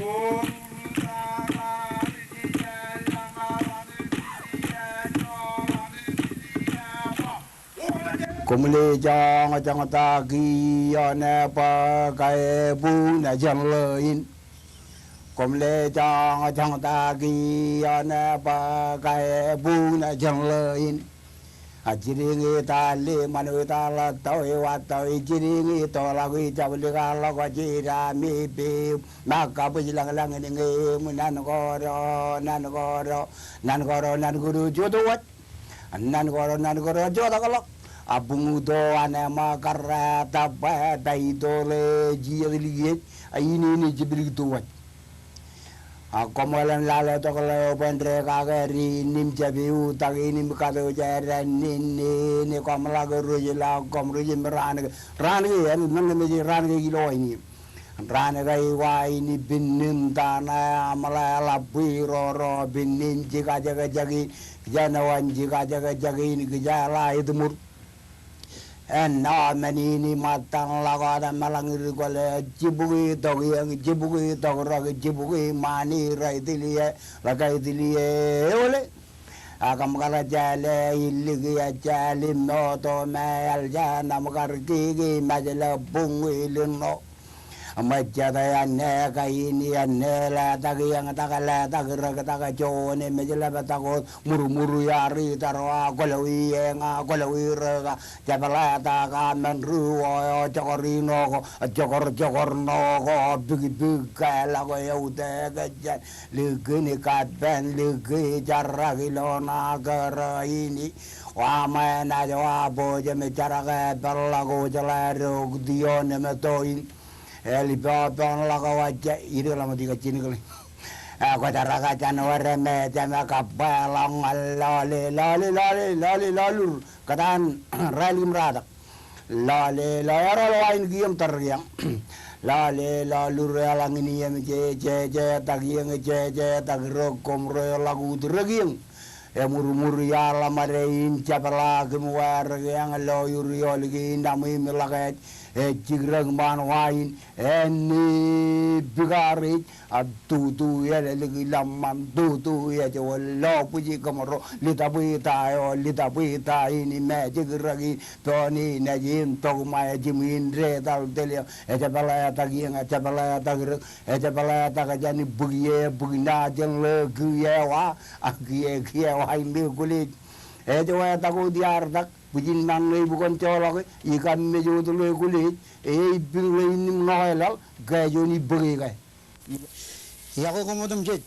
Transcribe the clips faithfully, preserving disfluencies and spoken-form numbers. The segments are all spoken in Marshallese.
Koṃ ḷe joñjoñtaki ioon bōk aebun jān ḷọin. Koṃ ḷe joñjoñtaki ioon bōk aebun jān ḷọin. A jidiñ itaal ḷe ṃanwe itaal ḷọk tọwe wa tọwe jidiñ itoḷọk ijablikar ḷọk jidaṃ ippem. Ṃōk kabwij lañlañ in ñe eṃ nan kōto nan kōto nan kōto nan kōto jota waj. Nan kōto nan kōto jotak ḷọk. A buñuto an eṃṃakar rej tōpar ta itoḷe jijet likij a in in jeplik to waj. A koṃeḷeḷe lale tok ḷeo bwe en rekakere in im jepeo tak in im kato jān in in in koṃ ḷak rej ḷọk koṃ rej im raan ke raan ke en men ke mej raan ke ilo in im. Raan ke eo wa in ippān im ta ṇe aṃ ḷe ḷap bwe ro ro ippān in jikajekjek in kijeṇ eo an jikajekjek in kijeḷā etmur. En ṇo men in iṃōttan ḷọk wōt meḷañ ri kwōle jibukwi tok iien jibukwi tok rak jibukwi ṃani rej tili e ḷak ej tili e eole. A kōṃ kar jāle iliki ejāl im moto me eḷ jān aṃ kar kiki mejle buñwi lin ṇo. Ṃōjjate āne kain āne letak iien tak letak rak tak juon e mejle bwe tak wōt murmur iar itar wa kwōlọwi eñ a kwōlọwi rak a jepḷatak a men ri wō eo jokor ino ko jokor jokor ṇo ko bikbik ke ḷọk eo te ke jān Likini kapen liki jarrak ilo ṇa kōrā in. Wa ṃōṇōṇō wa bōjjeme jarak e peḷḷọk ojeḷā rok ioon emeto in. Elipo pon ḷọk wajja ide ḷọk ṃōk dik a jinikle. E kwōjarrak jān wōr me jeme kabba ḷọk ñan lọle lọle lọle lọle lọlur. Kōtaan rālik im ratak. Lọle lọle ro lo ain kiiō im tar kiiō. Lọle lọlur eḷaññe in iien je je je tak iien je je tak ro koṃ ro eḷak ut ro kiiō. Emurmur iaḷ ṃade in jepḷaak im wār kiiō lo iur iolik in aṃ im ḷak ej ej jikrak ṃaan wa in. Āne bikar ej a tutu elōñ ḷōṃṃan tutu ej wōt lo bwiji kōṃro litabwita eo litabwita in im ejekrak in. Poni nejin tokma ejim in detal telio ejepḷe etak iien ejepḷe etak rōk ejepḷe etak jān bwiki e bwiki ṇa jān ḷe kiiō wa a kiiō kiiō wa in ḷe kwōlej. Ej wātak wōt iar tak bwijin ṇa ṇe bukon joḷọk e ikam mej wōt ḷe kwōlej. E ippān ḷe in im ṇo eḷaḷ ke juon ibōk e ke. Iọkwe koṃ otemjej.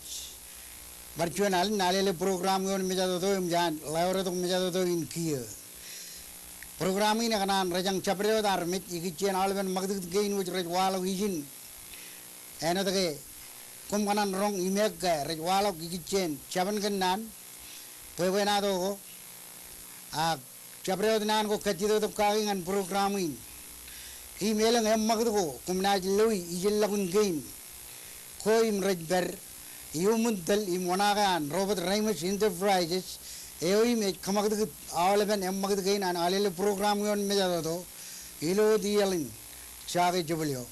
Bar juon alen alele program ioon mejatoto im jān ḷeo retok mejatoto in kiiō. Program in ekōṇaan rejañ jabdewōt armej ikijjien aolepen ṃakūtkūt kein wōj rej waḷọk ijin. Āinwōt ke koṃ kōṇaan roñ im eok ke rej waḷọk ikijjien jabōn kōnnaan bwebwenato ko. Ak jabdewōt naan ko kajjitōk kaki ñan program in. Im elōñ eṃṃakūt ko koṃ naaj loe ijellọkun kein ko im rej pād iuṃwin tōl im oṇaake an Robert Reimers Enterprises eo im ej kōṃakūtkūt aolepen eṃṃakūt kein an alele program ioon mejatoto ilo wōt iaḷ in. Jake jebōl eo.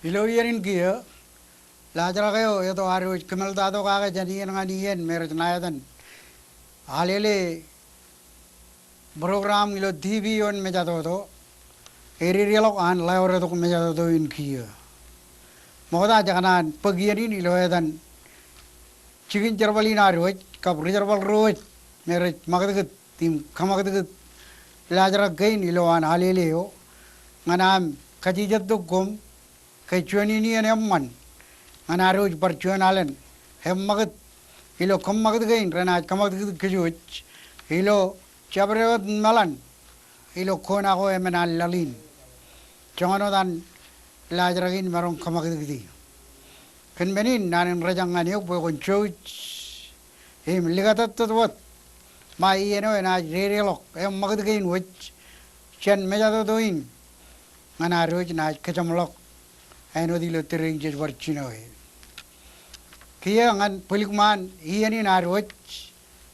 Ilo iien in kiiō, laajrak eo eto ad wōj kōmeḷeḷeḷe kake jān iien ñan iien me rej ṇa etan Alele program ilo TV ioon mejatoto, ededeḷọk an ḷaodetok mejatoto in kiiō. Ṃokta jekōṇaan bōk iien in ilo etan jikin jerbal in ad wōj, kab ri-jerbal ro wōj me rej ṃakūtkūt im kōṃakūtkūt laajrak kein ilowaan Alele eo, ñan aṃ kajejjet tok koṃ ke juon in iien eṃṃan ñan ad wōj bar juon alen eṃṃakūt ilo kōṃṃakūt kein renaaj kōṃakūtkūt kōj wōj ilo jabdewōt meḷan ilo kona ko emān an laḷ in. Joñan wōt an laajrak in maroñ kōṃakūtkūti. Kōn men in naan in rejak ñan eok bwe kwōn jouj im likatōttōt wōt ṃae iien eo enaaj dedeḷọk eṃṃakūt kein wōj jān mejatoto in ñan ad wōj naaj kōjeṃḷọk āinwōt ilo tōre in jej bar jinoe. Kiiō ñan bwilikṃaan iien in ad wōj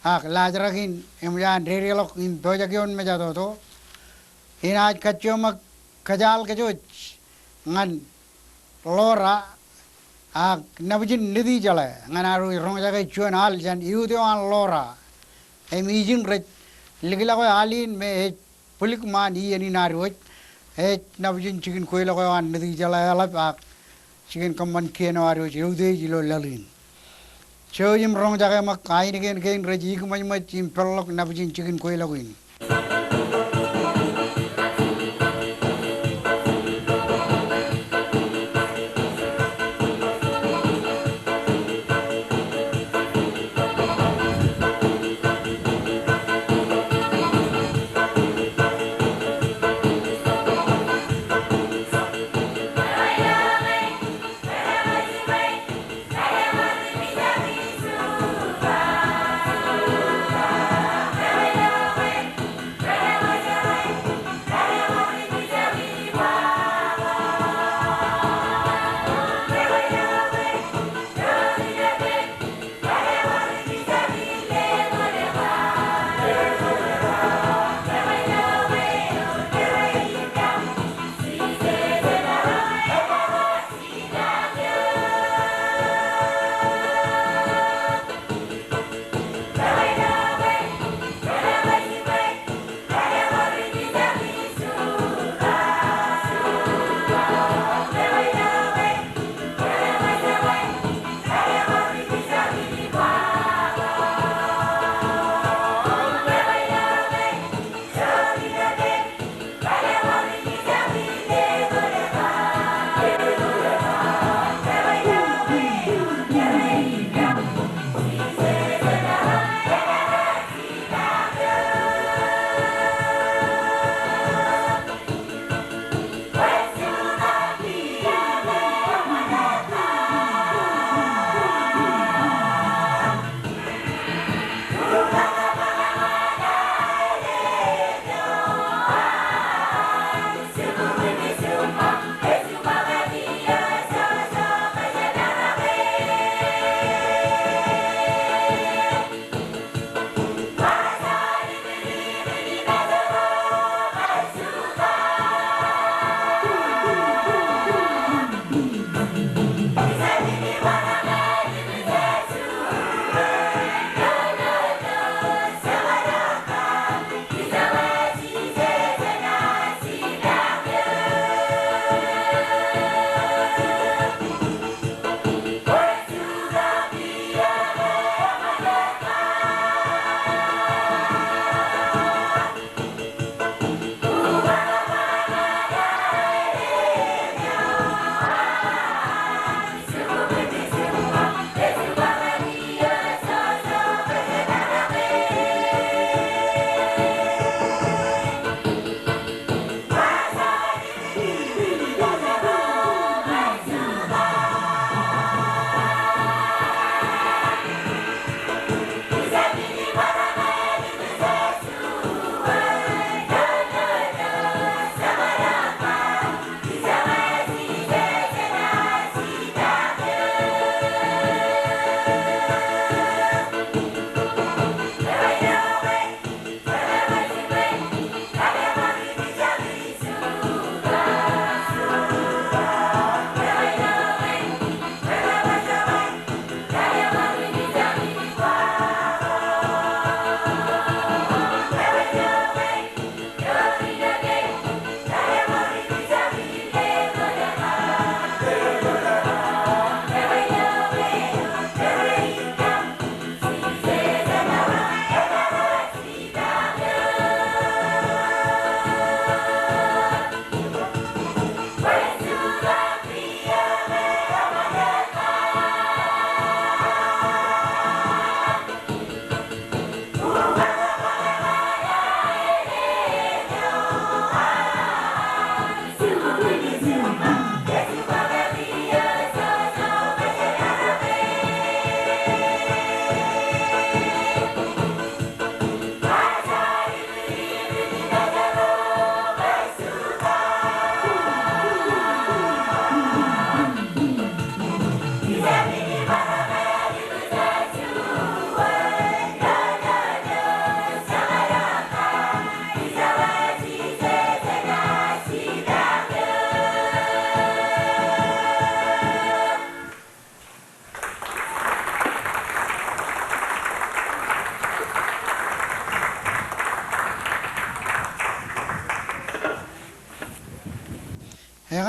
ak laajrak in eṃōj an dedeḷọk im pojak ioon mejatoto, inaaj kajjioñ ṃōk kōjaal kōj wōj ñan ḷoora ak nabōjin Nitijeḷā ñan ad wōj roñjake juon al jān eut eo an ḷoora. Im ijin rej likḷọk eo al in me ej bwilikṃaan iien in ad wōj, ej nabōjin jikin kweilọk eo an Nitijeḷā eḷap ak jikin kōṃṃan kien eo ad wōj eutiej ilo laḷ in. Jouj im roñjake ṃōk ainikien kein rej ikōṃōjṃōj im peḷḷọk nabōjin jikin kweilọk in.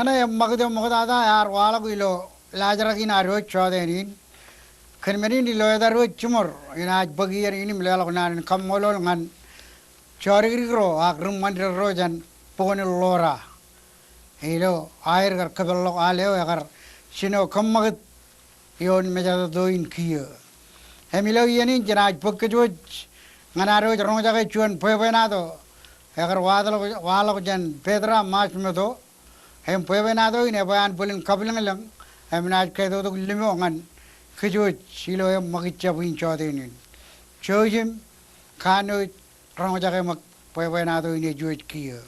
Eṃṃakūt eo ṃoktata ear waḷọk ilo laajrak in ad wōj jọteen in. Kōn men in ilo etad wōj jiṃor inaaj bōk iien in im leḷọk naan in kaṃṃoolol ñan jọdikdik ro ak ri ṃanit ro jān bok in Lora. Ilo aer kar kōpeḷḷọk al eo ekar jino kōṃṃakūt ioon mejatoto in kiiō. Im ilo iien in jenaaj bōk kōj wōj ñan ad wōj roñjake juon bwebwenato ekar waḷọk, waḷọk jān Petra Matsumoto. Im bwebwenato in ebwe an bōlen kabwilōñlōñ im naaj ketotok limo ñan kōj wōj ilo eṃṃakūt jab in jọteen in. Jouj im kanooj roñjake ṃōk bwebwenato in ej wōj kiiō.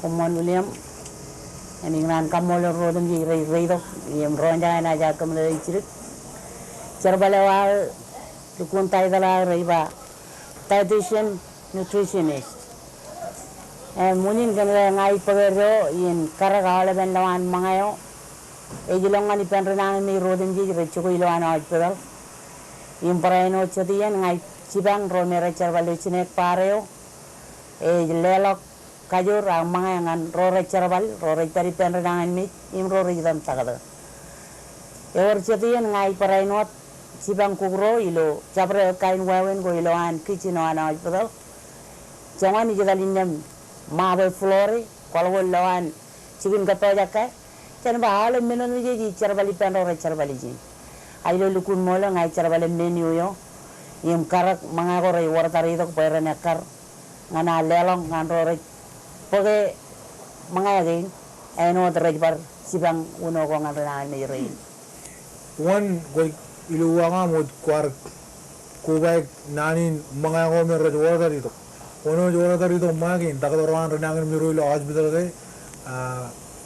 Koṃṃool William. Im ikōṇaan kaṃṃoolol ro otemjej rej reitok im roñjake enaaj aō kōmeḷeḷeik jidik. Jerbal eo aō, lukkuun title aō rej ba dietitian nutritionist. Im unin kōn ke ña ij bōk eddo in karōk aolepen lowaan ṃōñā eo ej ilọk ñan ippān rinañinmej ro otemjej rej jokwe ilowaan hospital. Im barāinwōt jet iien ña ij jipañ ro me rej jerbal ilo jineek bar eo ej leḷọk kajoor ak ṃōñā ñan ro rej jerbal, ro rej pād ippān rinañinmej im ro rej itok im taktō. Ewōr jet iien ña ij barāinwōt jipañ kukro ilo jabdewōt kain wāween ko ilowaan kitchen eo an hospital. Joñan ij etal innām mop e floor e, kwaḷọk wōt lowaan jikin kōttojakke. Jān ba aolep men otemjej ij jerbal ippān ro rej jerbal ijin. A ilo lukkuun ṃool eo ña ij jerbale menu eo im karōk ṃōñā ko rej order itok bwe ren ekkar ñan aō leḷọk ñan ro rej bōke ṃōñā kein āinwōt rej bar jipañ uno ko ñan rinañinmej rein. Wōn kwōj ilo uwaak eo aṃ wōj kwaar kobaik naan in ṃōñā ko me rej order itok? Wōn eo ej order itok ṃōñā kein? Taktō ro an rinañinmej ro ilo hospital ke, a,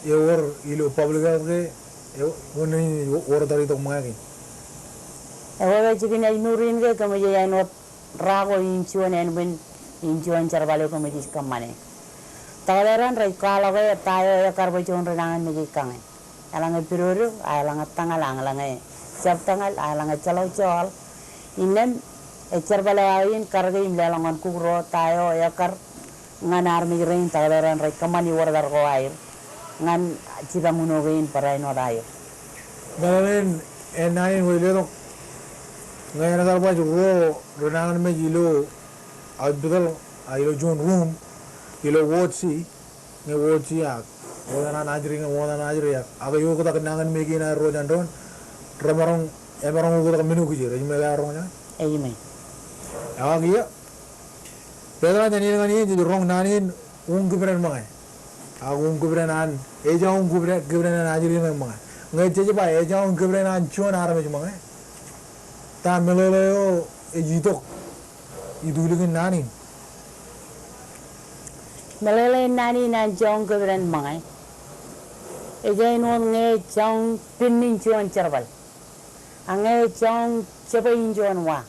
ewōr ilo public health ke, e, wōn in order itok ṃōñā kein? Ewōr e jikin ājmour in ke kōmij ej āinwōt ra ko in juon ānbwin in juon jerbal eo kōmij ej kōṃṃane. Taktō raṇ rej kwaḷọk e ta eo ekkar bwe juon rinañinmej ej kañe. Eḷaññe pidodo, a eḷaññe tōñal, a eḷaññe jab tōñal, a eḷaññe jeḷọk joḷ. Innām, e, jerbal eo aō in karōke im leḷọk ñan kukro ta eo ekkar ñan armej rein, taktō raṇ rej kōṃṃani order ko aer ñan jipañ uno kein barāinwōt aer. Meḷeḷein, e, naan in wōj letok ñe en kar baj ruo rinañinmej ilo hospital, a, ilo juon room ilo ward C, ñe ward C ak ward eo an ajri, ñe ward eo an ajri ak, ak eoktak nañinmej kein aer ruo jān doon, remaroñ, emaroñ oktak men eo kijeer, ej ṃōj ke aer roñ jān? Ej ṃōj. Ak iiō, Petra, jān iien ñan iien jej roñ naan in uñkipdān ṃōñā. Ak uñkipdān an, ejja uñkipdān, kipdān an ajri ñe ṃōñā. Ñe jej ba ejja uñkipdān an juon armej ṃōñā, ta meḷeḷe eo ej itok itulikin naan in? Meḷeḷein naan in an ejja uñkipdān ṃōñā ej āinwōt ñe ejja uñpinnin juon jerbal, ak ñe ejja uñjebwe in juon wa.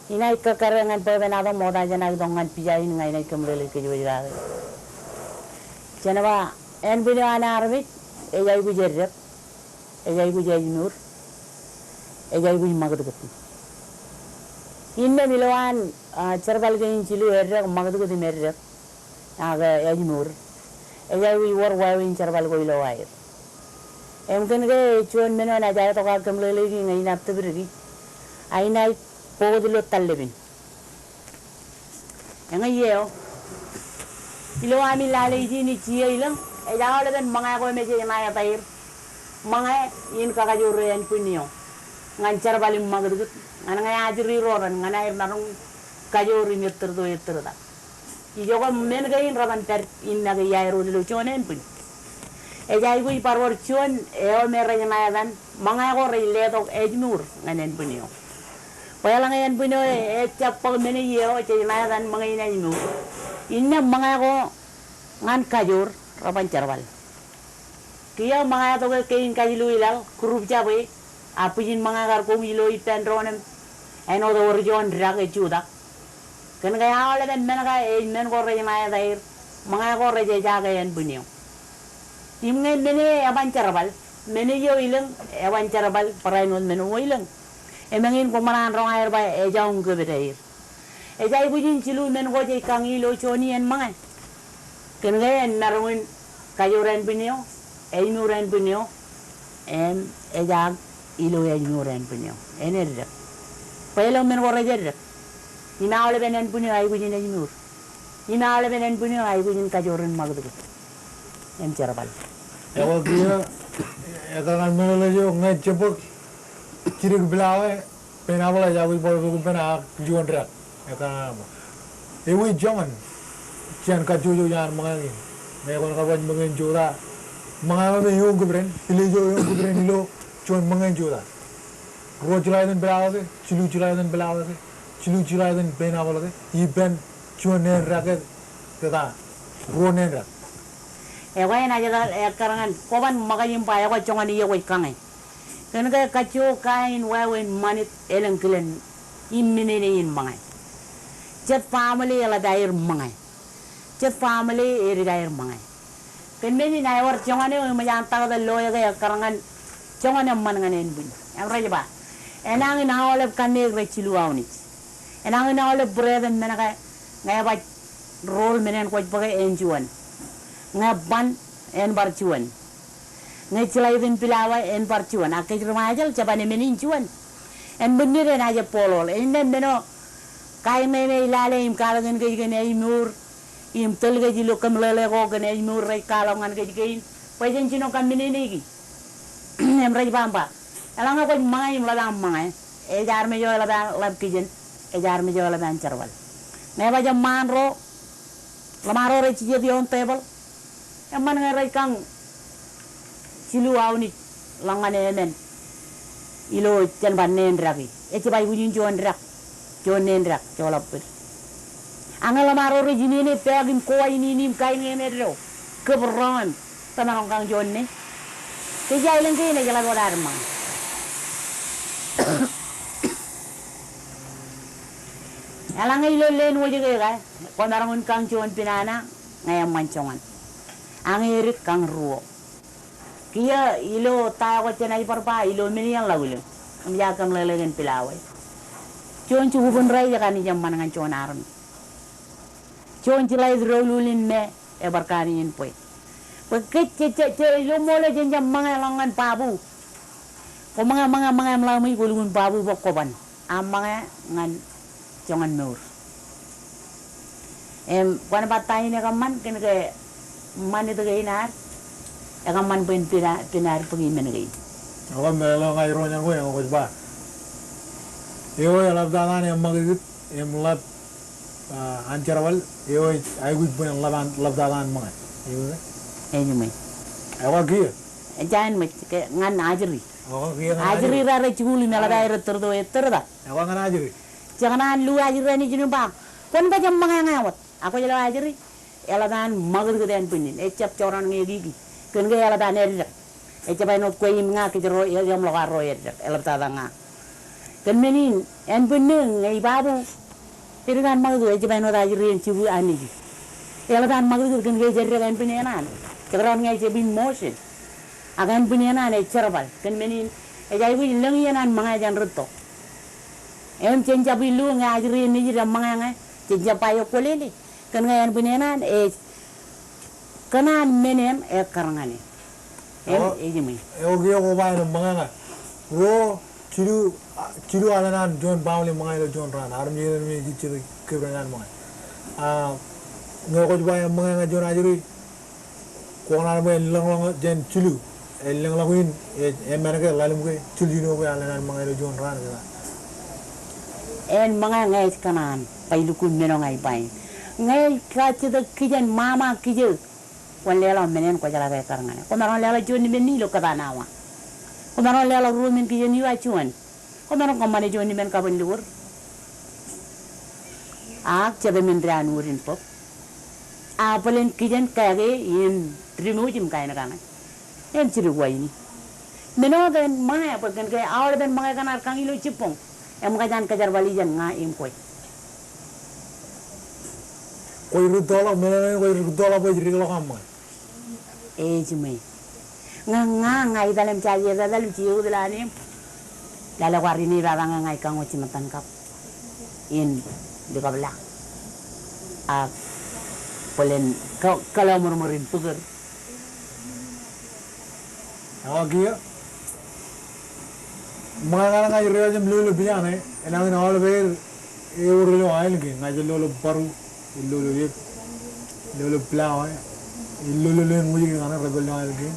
Inaaj kakkare ñan bwebwenato ṃokta jān aō itok ñan pija in ña inaaj kōmeḷeḷeik kōj wōj kake. Jen ba, ānbwin eo an armej ej aikuj eddek, ej aikuj ājmour, ej aikuj ṃakūtkūt. Innām ilowaan, a, jerbal kein jilu, eddek, ṃakūtkūt im eddek, ak ājmour, ej aikuj wōr wāween jerbal ko ilo aer. Im kōn ke juon men eo enaaj aetok aō kōmeḷeḷeik ñe inaaj tōprak e, a inaaj bōk wōt ilo tallepin. Eñe iiō, ilo ami lale ijin ij jiiō ilōñ, ej aolepen ṃōñā ko me jej ṇa etaer. Ṃōñā in kakajoor eo ānbwin eo ñan jerbal im ṃakūtkūt, ñan ñe ajri ro raṇ, ñan aer maroñ kajoor im ettōrto ettōrtak. Ijoke men kein reban pād innām ke iaer wōt ilo juon ānbwin. Ej aikuj bar wōr juon eo me rej ṇa etan, ṃōñā ko rej letok ājmour ñan ānbwin eo. Bwe eḷaññe ānbwin eo ejjab bōk men eo jej ṇa etan ṃōñā in ājmour, innām ṃōñā ko ñan kajoor reban jerbal. Kiiō ṃōñā tok e kein kajilu ilaḷ, group jab e, a bwijin ṃōñā kar koṃij lo ippān doon im āinwōt ewōr juon dak ej jutak. Kōn ke aolepen men ko ej men ko rej ṇa etaer, ṃōñā ko rej ejaake ānbwin eo. Im ñe men e eban jerbal, men eo ilōñ eban jerbal, barāinwōt men eo ilōñ. Im eñin koṃ ṇa an roñ aer ba ejja uñkipdān aer. Ej aikuj in jilu men ko jej kañi ilo juon iien ṃōñā. Kōn ke en maroñ in Kajoor ānbwin eo, ājmour ānbwin eo, im ejaak ilo ājmour ānbwin eo. En eddek. Bwe ilo men ko rej eddek. Im aolepen ānbwin eo aikuj in ājmour. Im aolepen ānbwin eo aikuj in kajoor in ṃakūtkūt im jerbal. Ekwe kiiō, ekwe ñan meḷeḷe eo ñe ej bōk jidik pilawa, pein apple ej aikuj bar bōk ippān ak juon dak. Ekwe ñan ṃōk. Ewi joñan jān kajjojo jān ṃōñā kein. Ñe kwōn kab ej ṃōñā in jota. Ṃōñā eo me eoon kūpren, pile ijo eoon kūpren ilo juon ṃōñā in jota. Ruo jiḷā itan pilawa ke, jilu jiḷā itan pilawa ke, jilu jiḷā itan pein apple ke, ippān juon neen dak ke, ke ta, ruo neen dak. Ekwe enaaj etal ekkar ñan, kwōban ṃōkaj im ba ekwe joñan iiō kwōj kañe. Kōn ke kajjojo kain wāween ṃanit elōñ kilen im menene in ṃōñā. Jet family eḷap aer ṃōñā. Jet family edikāer ṃōñā. Kōn men in aewōr joñan eo eṃōj an taktō loe ke ekkar ñan joñan eṃṃan ñan ānbwin. Im rej ba, enañin aolep kanniōk rej jilu aunij. Enañin aolep būreet im men ke ñe ebaj roll men en kwōj bōke en juon. Ñe ban en bar juon. Ñe jiḷā itan pilawa en bar juon. Ak kōj ri Ṃajeḷ, jeban emān in juon. En ṃōnid enaaj jab bōloḷ. Innām men eo kain ṇe me ej lale im katak kōn kōj kōn ājmour. Im tōl kōj ilo kōmeḷeḷe ko kōn ājmour rej kwaḷọk ñan kōj kein. Bwe jen jino kab menene ki. Im rej ba im ba. Eḷaññe kwōj ṃōñā im ḷap an ṃōñā. Ej armej eo eḷap an ḷap kijen. Ej armej eo eḷap an jerbal. Ñe ebaj eṃṃaan ro. Ḷōṃaro rej jijet ioon tebōḷ. Eṃṃan ñe rej kañ jilu aunij ḷọk ñan emān ilo jān bar neen dak e. Ej jab aikuj in juon dak, juon neen dak, joḷọk bōd. Ak ñe ḷōṃaro rej inene pāāk im kowa in in im kain ñe emeddeo. Kōb roñ im tōmaroñ kañ juon ne. Kōj aelōñ kein ej ḷap wōt ad ṃōñā. Eḷaññe ilo leen wōjke ke, kwōmaroñ in kañ juon pinana, ñe eṃṃan joñan. Ak ñe edik kañ ruo. Kiiō ilo ta eo kwōj jenaaj bar ba, ilo men iien ḷọk ilo. Im ja kōmeḷeḷe kōn pilawa. Juon jikuuḷ in raij ekaanij eṃṃan ñan juon armej. Juon jiḷā it doulul in me ebar kaanij in bwe. Bwe kōj je, je, je, ilo ṃool eo jen jab ṃōñā ḷọk ñan babu. Kwō ṃōñā, ṃōñā, ṃōñā im ḷak ṃōj kwō lukkuun babu bwe kwō ban. Ak ṃōñā ñan joñan mour. Im, kwōn ba ta in ekōṃṃan, kōn ke ṃanit kein ad, ekōṃṃan bwe en pina, pina ad bōki men kein. Ekwe meḷeḷe eo ña iroñ ñan kwe, ekwe kwōj ba. Eo eḷaptata an eṃṃakūtkūt, im ḷap, ah, an jerbal, eo ej aikuj bwe en ḷap an, ḷaptata an ṃōñā. Eo ke? Ej ṃōj. Ekwe kiiō? Ej āinwōt, ke ñan ajri. Ekwe kiiō ñan ajri. Ajri raar jikuuḷ im eḷap aer ettōr to ettōr ta. Ekwe ñan ajri. Jekōṇaan lu ajri eo ej ijin im ba. Kwōn baj ṃōñā ñe wōt. Ak kwōj lo ajri. Eḷap an ṃakūtkūt ānbwinnin. Ejjab jorrāān ñe ekiki. Kōn ke eḷap an eddek. Ejjab āinwōt kwe im ña kōjro, e, eṃḷọk arro eddek. Eḷaptata ña. Kōn men in, ānbwinnū, ñe ibabu. Edik an ṃakūtkūt, ejjab āinwōt ajri en jibu anij. Eḷap an ṃakūtkūt kōn ke ej eddek ānbwin eṇ an. Jekdọọn ñe ejjab in motion. Ak ānbwin eṇ an ej jerbal. Kōn men in, ej aikuj lōñ iien an ṃōñā jān rūtto. Im jen jab illu ñe ajri en nejid eṃṃōñā ñe, jen jab ba ekwōlele. Kōn ñe ānbwin eṇ an ej kōṇaan men eṇ ekkar ñan e. Im eo, ej ṃōj. Eo kiiō kwō ba en ṃōñā ñe. Ruo, jilu, a, jilu alen an juon baaṃle ṃōñā ilo juon raan. Armej eo me ej jijet kōpren an ṃōñā. A, ñe kwōj ba en ṃōñā ñe juon ajri. Kwō kōṇaan bwe en lōñḷọk jān jilu, en lōñḷọk in, e, emān ke ḷalem ke, jiljino ke alen an ṃōñā ilo juon raan ke ta. En ṃōñā ñe ej kōṇaan, baj lukkuun men eo ña ij ba in. Ñe ej kajjitōk kijen ṃaṃa kijeek, kwōn leḷọk men eṇ kwōjeḷā ke ekkar ñan e. Kwōmaroñ leḷọk juon men in ilo kōtaan awa. Kwōmaroñ leḷọk ruo men kijen eo a juon. Kwōmaroñ kōṃṃane juon men kapen lukkuun. Ak jete men daan wōt in bōk. A bōlen kijen kake in rimouj im kain kaṇe. Im jidik wa ini. Men eo ej ṃōñā bwe kōn ke aolepen ṃōñā kōn ad kañ ilo jibboñ. Im kōj an kōjerbal ijeṇ ña im kwe. Kwōj rūttoḷọk, men eo kwōj rūttoḷọk bwe ej dikḷọk aṃ ṃōñā. Ej ṃōj. Ña, ña, ña ij etal im jaje etal im jeiū etal an im. Lale kwaar inepata ñe ña ij kañ wōt jimettan kab in likabla. Ak bōlen ka, kōḷmōrmōr in bōkōr. Ak kiiō, ṃōñā ñan ña ij ri-wāween im lolo pija ṇe, enañin aolep er ewōr ilo aelōñ kein, ña ij lolo Baru, ilo, lolo Ep, lolo Pilawa, lolo, lolo āinwōt kein ñan rej pād ilo aelōñ kein,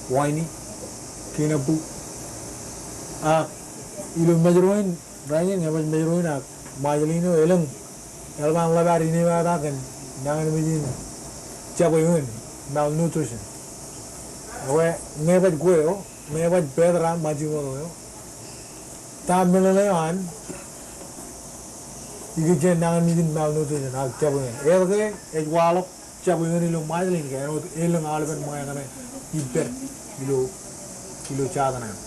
Waini, Kinapu. Ak ilo Mājro in, rainin, ñe baj Mājro in ak Ṃajeḷ in eo elōñ eḷap an ḷap ad inepata kōn nañinmej in jabwe eoon, malnutrition. Ekwe, ñe baj kwe eo, ñe baj Petra Majimato eo, ta meḷeḷe eo an ikijjien nañinmej in malnutrition ak jabwe eoon? Etke ej waḷọk jabwe eoon ilo Ṃajeḷ in ke āinwōt elōñ aolepen ṃōñā kaṇe ippād ilo, ilo jatōṇ eo?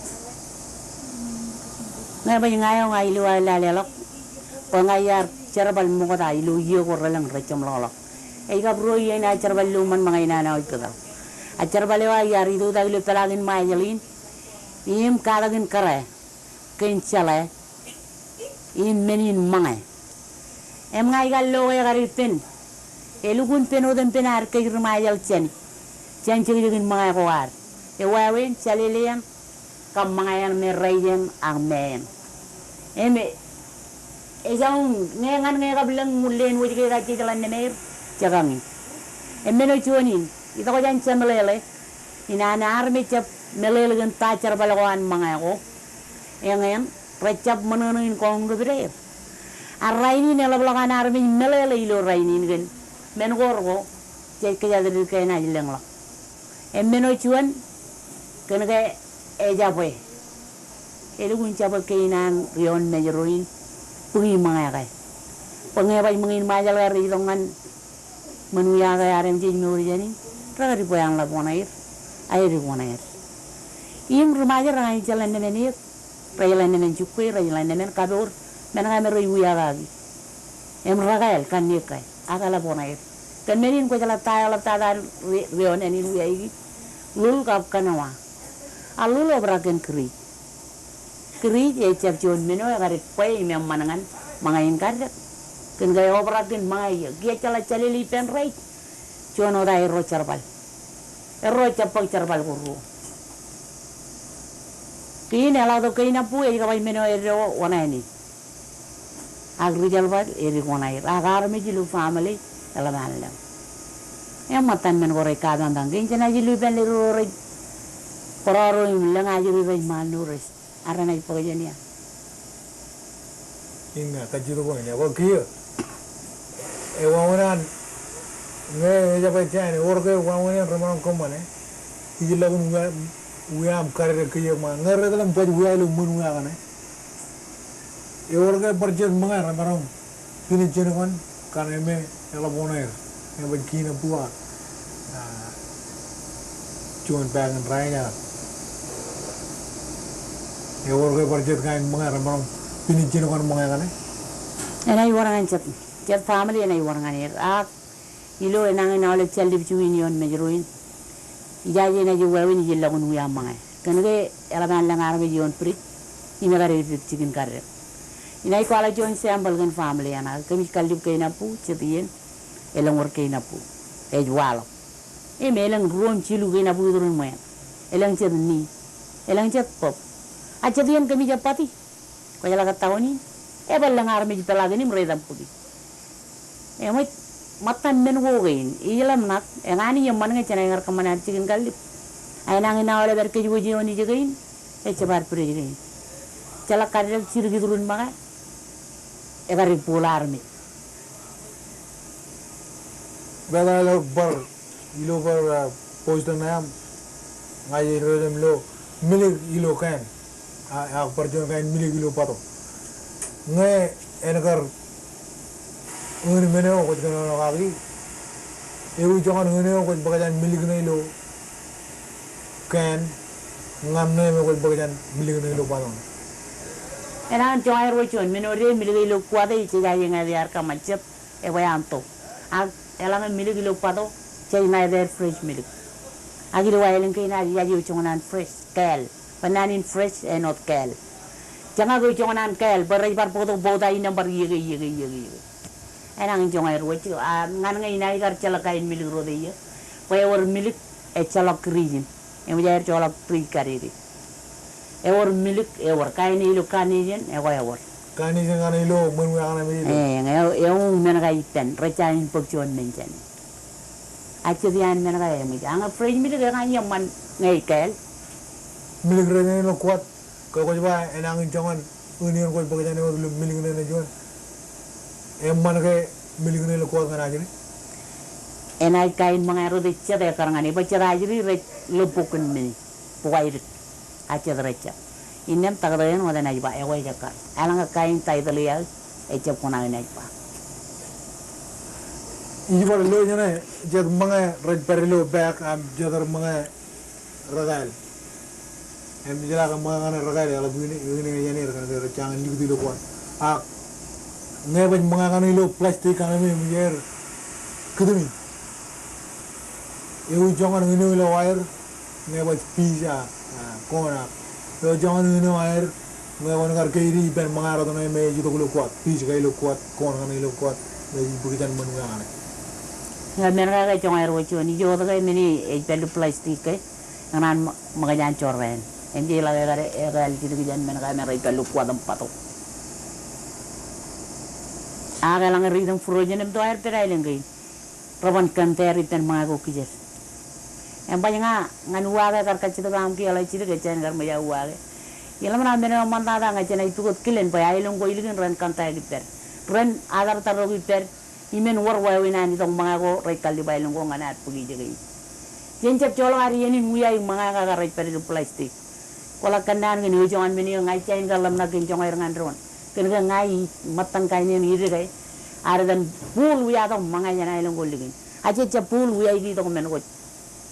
Ñe baj ña eo, ña ilo aō lale ḷọk bwe ña iar jerbal ṃokta ilo iiō ko relōñ rej jeṃḷọkḷọk. Ej kab ruo iien aō jerbal ilo ṃōṇ ṃōñā in an aō ej kōtḷọk. A jerbal eo aō iar itoitak ilo peḷaakin Ṃajeḷ in im katakin kōrā kōn jeḷā im men in ṃōñā. Im ña ikar lo ke ekar ippān, elukkuun ippān otempen ad kōj ri-Ṃajeḷ jān, jān jekjekin ṃōñā ko ad. Ewāween jālele eṇ kab ṃōñā eṇ me raij eṇ ak me eṇ. Im e, ejjañin ñe ñan ñe kab lōñ leen wōj ke kajjej ḷan nemeir, jekañin. Im men eo juon in, itok jān jemeḷeḷe in an armej jab meḷeḷe kōn ta jerbal ko an ṃōñā ko. Eñin, rej jab ṃōṇōṇō in koñōn kōpooje er. A rainin eḷapḷọk an armej meḷeḷe ilo rainin kōn men ko rekō jej kōjatdikdik ke enaaj lōñḷọk. Im men eo juon, kōn ke ejabwe, elukkuun jabwe kein an ri-oon Mājro in bōki ṃōñā ke. Bwe ñe baj ṃōñā in Ṃajeḷ ke rej itok ñan ṃōn wia ke ad eṃōj mour jān in, rekar bwe an ḷap oṇaer, aer bwe oṇaer. Im ri-Ṃajeḷ rein ej ḷan emān eō, rej ḷan emān jukwe, rej ḷan emān kapoor, men ka me rej wiakaki. Im rekāāl kanniōk ke, ak eḷap oṇaer. Kōn men in kwōjeḷā ta eḷaptata ri-, rioon enaaj wiaiki, ḷuḷ kab kōnowa. A ḷuḷ obrak kōn kūriij. Kūriij ejab juon men eo ekar bwe im eṃṃan ñan ṃōñā in kaddek. Kōn ke eobrak kōn ṃōñā iiō. Kiiō ejjeḷọk jālele ippān raij, juon wōt aō erro jerbal. Erro jab bōk jerbal ko ruo. Kein eḷak tok kein abbu ej kab men eo eddo oṇāān e. Ak ri jerbal edik oṇaer. Ak armej ilo family eḷap an lōñ. Im ṃōttan men ko rej kapaaṃ bwe kein jenaaj illu ippān leddik ro rej bōrọro im lōñ ajri rej malnourished. Ak renaaj bōk jān ia? Im ña kajjitōk bwe ñe ewōr kiiō, ewāween an, ñe ejjab ej jān, ewōr ke wāween an remaroñ kōṃṃane, ij lọk in wia, wia im kaddek kōj ṃōñā. Ñe rej etal im baj wia ilo ṃōn wia kaṇe, ewōr ke bar jet ṃōñā remaroñ pine jenkwan kaṇe me eḷap oṇaer, ñe baj kiin abbu ak, ah, juon paak in rainin. Ewōr ke bar jet kain ṃōñā remaroñ pine jenkwan ṃōñā kaṇe? Enaaj wōr ñan jet, jet family enaaj wōr ñan er. Ak ilo enañin aolep jāllib juon in ioon Mājro in, ijaje enaaj wāween ij lọk in wia ṃōñā. Kōn ke eḷap an lōñ armej ioon fridge, im ekar ipdik jikin kaddek. Inaaj kwaḷọk juon sample kōn family eṇ. Kōmij kallib kein abbu, jet iien, elōñ wōr kein abbu. Ej waḷọk. Im elōñ ruo im jilu kein abbu iturin ṃweeṇ. Elōñ jet ni. Elōñ jet bōb. A jet iien kōmij jab pati. Kwōjeḷā kōttāwōn in, ebar lōñ armej peḷaakin im rej etaṃ bōki. Eṃōj, ṃōttan men ko kein, ij ḷōmṇak, eñaan iiō ṃan ñe jenaaj kar kōṃṃan ad jikin kallib. Ak enañin aolep ad kōjwōj ioon ijekein, ejjab ad bwidej kein. Ejjeḷọk kaddek jidik iturin ṃōñā, ekar bōl armej. Bwe etal ilo bar, ilo bar, ah, Boston eo aṃ, ña ij ri-wāween im lo milik ilo can. A, ak bar juon kain milik ilo bato. Ñe en kar eoon men eo kwōj kōnono kaki, ewi joñan eoon eo kwōj bōk jān milik ṇe ilo can, ñan ṇe me kwōj bōk jān milik ṇe ilo bato ṇe? Enañin joñan ruo juon, men eo de milik ilo kuwate, jejaje ñe ear kōṃṃan jet, ebwe an to. Ak eḷaññe milik ilo bato, jej ṇa etaer fresh milik. Ak ilo aelōñ kein ad ijaje joñan an fresh, kāāl. Bwe naan in fresh āinwōt kāāl. Jeñak eo joñan an kāāl, bwe rej bar bōktok bọta in im bar iiō ke, iiō ke, iiō ke, iiō ke. Enañin joñan ruo jet, a, ñan ñe inaaj kar ejjeḷọk kain milik rot iiō. Bwe ewōr milik ejjeḷọk kūriij in. Eṃōj aer joḷọk tij kadede. Ewōr milik, ewōr. Kain ilo carnation, ekwe ewōr. Carnation kaṇe ilo ṃweo kaṇe me ilo. Eñ, e, eoon men ko ippān, rejjañin bōk juon men jāne. Ak jet iaan men ko eṃōj. Ak fresh milik eñin eṃṃan ñe ej kāāl. Milik ro ilo kuwat, ke kwōj ba enañin joñan ānein kwōj bōk jāne wōt ilo milik ṇe ṇe juon. Eṃṃan ke milik ṇe ilo kuwat ñan ajri? Enaaj kain ṃōñā ro jet ekkar ñan, bwe jet ajri rej lo bok in men, bok aidik. Ak jet rejjab. Innām taktō eṇ wōt enaaj ba, ekwe ej ekkar. Eḷaññe kain title eo aō, ejjab kuṇaō enaaj ba. Ij bar lo jāne, jet ṃōñā rej pād ilo back, im jet bar ṃōñā rekāāl. Im ij lale ke ṃōñā kaṇe rekāāl, eḷap āne, āne jāne, rekāāl, rekāāl, jañin likūt ilo kuwat. Ak ñe baj ṃōñā kaṇe ilo plastic kaṇe me, im ej aer kūtumi. Ewi joñan āne ilo wire, ñe baj piece, a, a, koon ak. Ewi joñan āne aer, ñe kwōn kar keidi ippān ṃōñā rot ṇe me ej itok ilo kuwat, piece ko ilo kuwat, koon kaṇe ilo kuwat, me ej bōk jān ṃōñā kaṇe. Ñe men ko ke joñan ro juon, ij wōt ke men ej pād ilo plastic ke, ñan ṃōkaj an jorrāān. Im jeḷā ke ekar, ekar jidik jān men ko me rej pād ilo kuwat im batok. Ak eḷaññe ri itok frozen im to aer pād aelōñ kein. Reban kōn tariff ippān ṃōñā ko kijer. Im baj ña, ñan uwaake kar kajjitōk aṃ kiiō ḷe jidik ejjañin kar ṃōj aō uwaake. Iḷōmṇak men eo eṃṃantata ña jenaaj pukot kilen bwe aelōñ ko ilikin ren kōntak ippād. Ren atartar tok ippād. Im en wōr wāween an itok ṃōñā ko rej kallib aelōñ ko ñan ad bōk ijeke in. Jen jab joḷọk ad iien in wiaik ṃōñā ko ke rej pād ilo plastic. Kwōḷak kōnnaan kōn ewi joñan men eo ña ij jañin kar ḷōmṇak kōn joñaer ñan doon. Kōn ke ña ij ṃōttan kain eo in ideke. Ad etan bōl wiatok ṃōñā jān aelōñ ko ilikin. Ak jej jab bōl wiaik itok men ko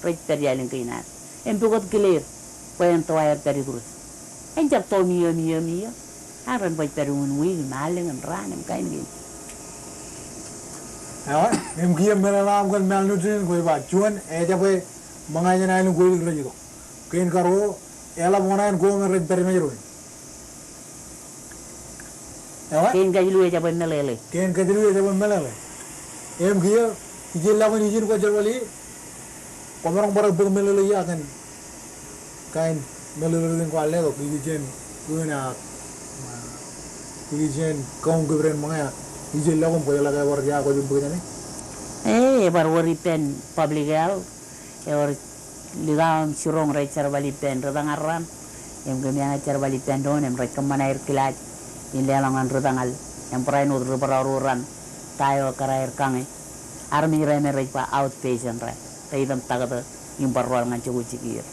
rej pād aelōñ kein ad. Im pukot kileer bwe en to aer pād iturū. En jab to im iiō, im iiō, im iiō. Ak ren baj pād unin wiik im allōñ im raan im kain kein. Ewa, im kiiō meḷeḷe eo aṃ kōn malnutrition kwōj ba juon, ejabwe ṃōñā jān aelōñ ko ilikin rej itok. Kein karuo, eḷap oṇāān ko me rej pād mejeroñ. Ewa? Kein kajilu ejabwe meḷeḷe. Kein kajilu ejabwe meḷeḷe. Im kiiō, ijellọkin ijin kwō jerbal ie, kwōmaroñ bar bōk meḷeḷe ia kōn kain meḷeḷe kein kwaar letok, ikijjien ūṇ ak, ikijjien kaun kōpren ṃōñā, ijellọkin kwōjeḷā ke ewōr ia kwōj bōk jāne? E, ebar wōr ippān public health, ewōr likao im jiroñ rej jerbal ippān ri tōñal raṇ, im kōm eñin jerbal ippān doon, im rej kōṃṃan aer kilaaj in leḷọk ñan ri tōñal, im barāinwōt ri barāinwōt raṇ, ta eo ekkar aer kañe, armej ro me rej ba outpatient ro, rej itok im taktō, im bar rọọl ñan jokwe jikier.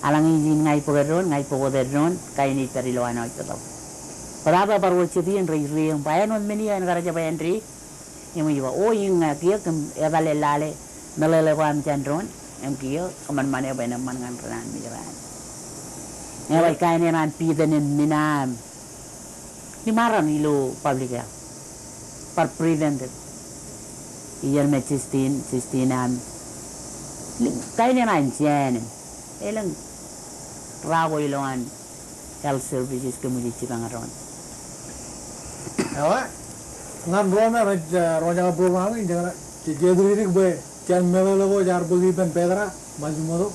Eḷaññe ijin ña ij bōk eddoon, ña ij bōk wōt eddoon, kain ej pād ilowaan hospital. Bōtaab ebar wōr jet iien rej ri im ba āinwōt men eo en kar jab āindein, im ij ba, o, iññā kiiō kōm etale lale meḷeḷe ko aṃ jān doon, im kiiō kōṃanṃane bwe en eṃṃan ñan ri naan mejān. Ñe baj kain eṇ an piten im mina im liṃa raṇ ilo public health. Bar prevented. Ijeṇ me sixteen, sixteen am. Kain eṇ an jān im elōñ ra ko ilowaan health services kōmij jipañ doon. Ewa, ñan ro me rej, eh, roñjake program in, jej, jej, jej etal dik bwe jān meḷeḷe ko jaar bōk ippān Petra Matsumoto.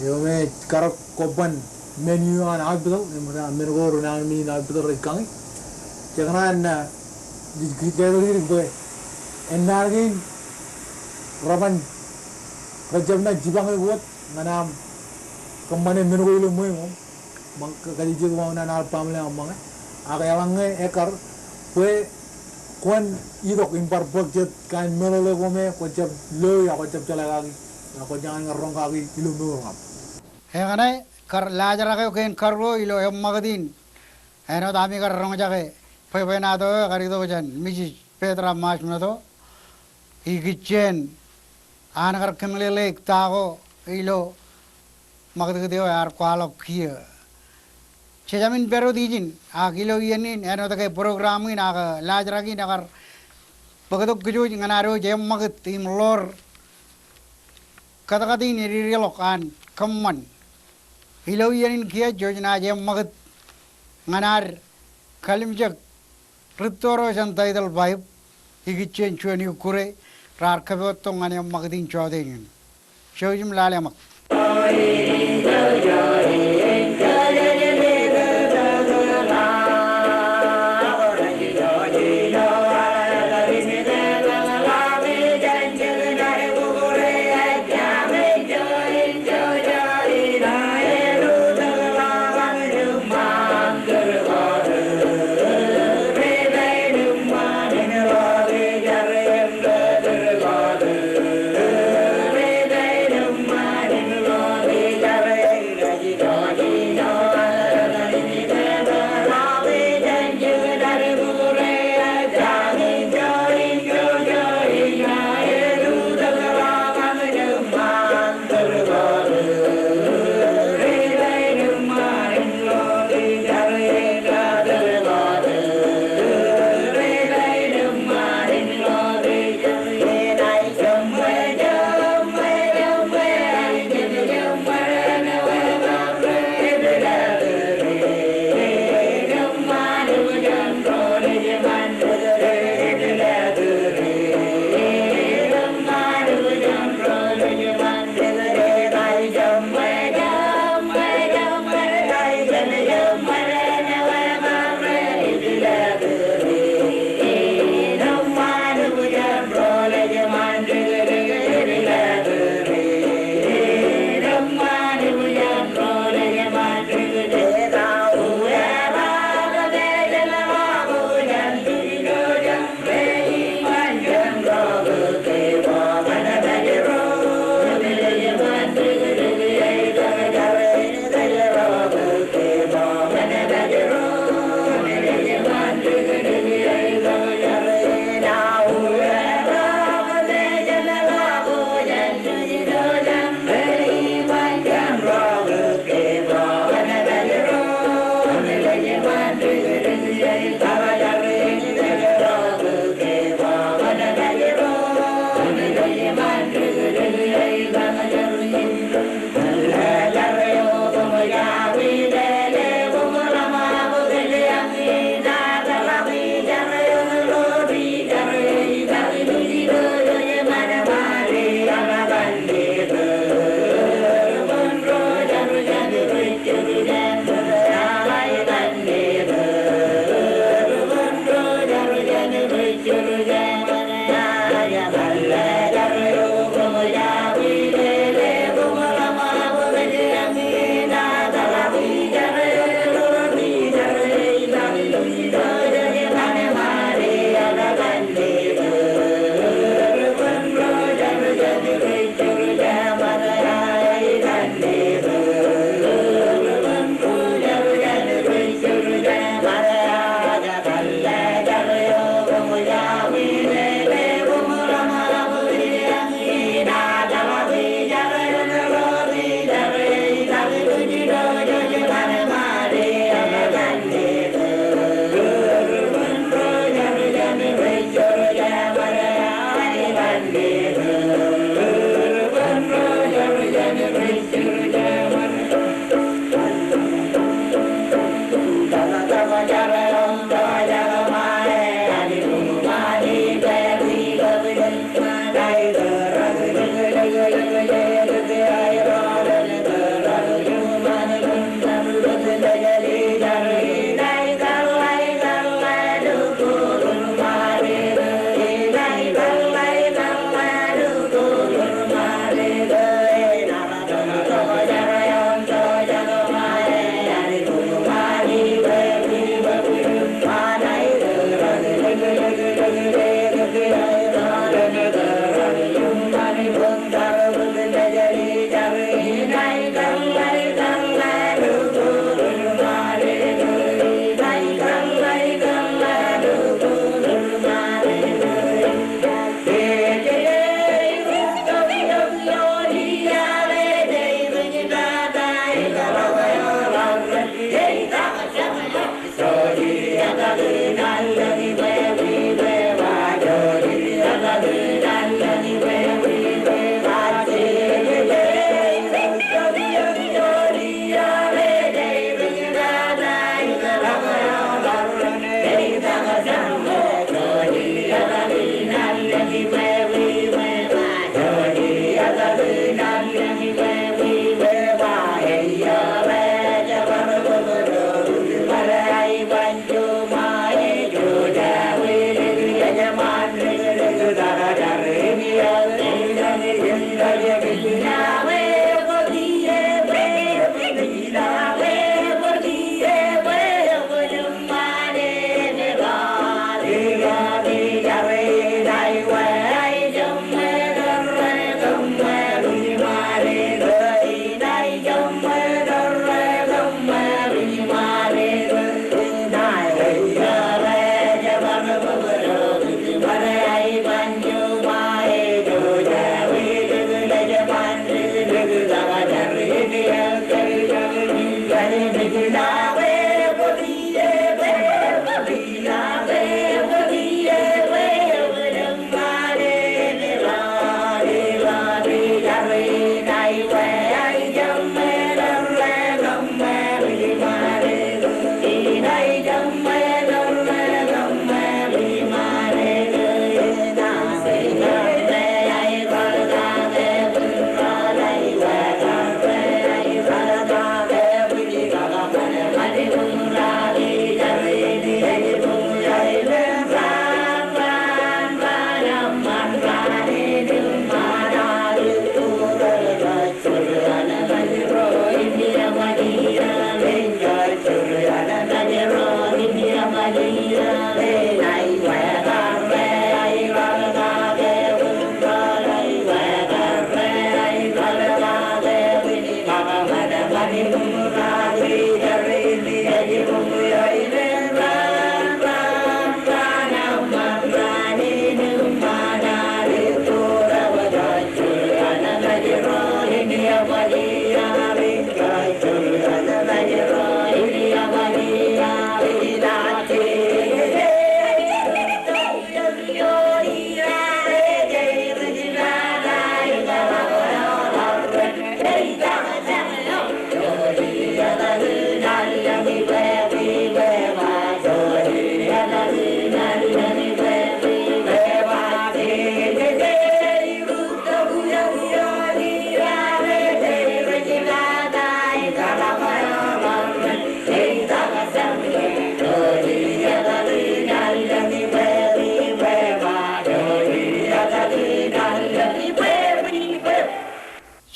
Eo me ej karōk kobban men eo an hospital, im men ko ri naan mejān hospital rej kañi. Jej kōṇaan, eh, jej, jej etal dik bwe ennaan kein reban, rejjab naaj jipañ eok wōt ñan aṃ kōṃṃane men ko ilo ṃweo. Ṃōk, kajjitōk eo an ad baaṃle aṃ ṃōñā. Ak eḷaññe ekkar, bwe kwōn itok im bar bōk jet kain meḷeḷe ko me kwōjab lo, ak kwōjab jeḷā kaki, ak kwōj jañin kar roñ kaki ilo mour eo aṃ. Eñṇe, kar laajrak eo kein karuo ilo eṃṃakūt in. Āinwōt ami kar roñjake bwebwenato eo ekar itok jān Misis Petra Matsumoto. Ikijjien an kar kōmeḷeḷeik ta ko ilo ṃakūtkūt eo ear kwaḷọk kiiō. Jejāmin pād wōt ijin, ak ilo iien in, āinwōt ke program in ak laajrak in ekar bōktok kōjwōj ñan ad wōj eṃṃakūt im ḷoor kōtkat in ededeḷọk an kōṃṃan. Ilo iien in kiiō jej naaj eṃṃakūt ñan ad kalimjek rūtto ro jān Title five, ikijjien juon ikkure raar kōpoottok ñan eṃṃakūt in jọteen in. Jouj im lale ṃōk.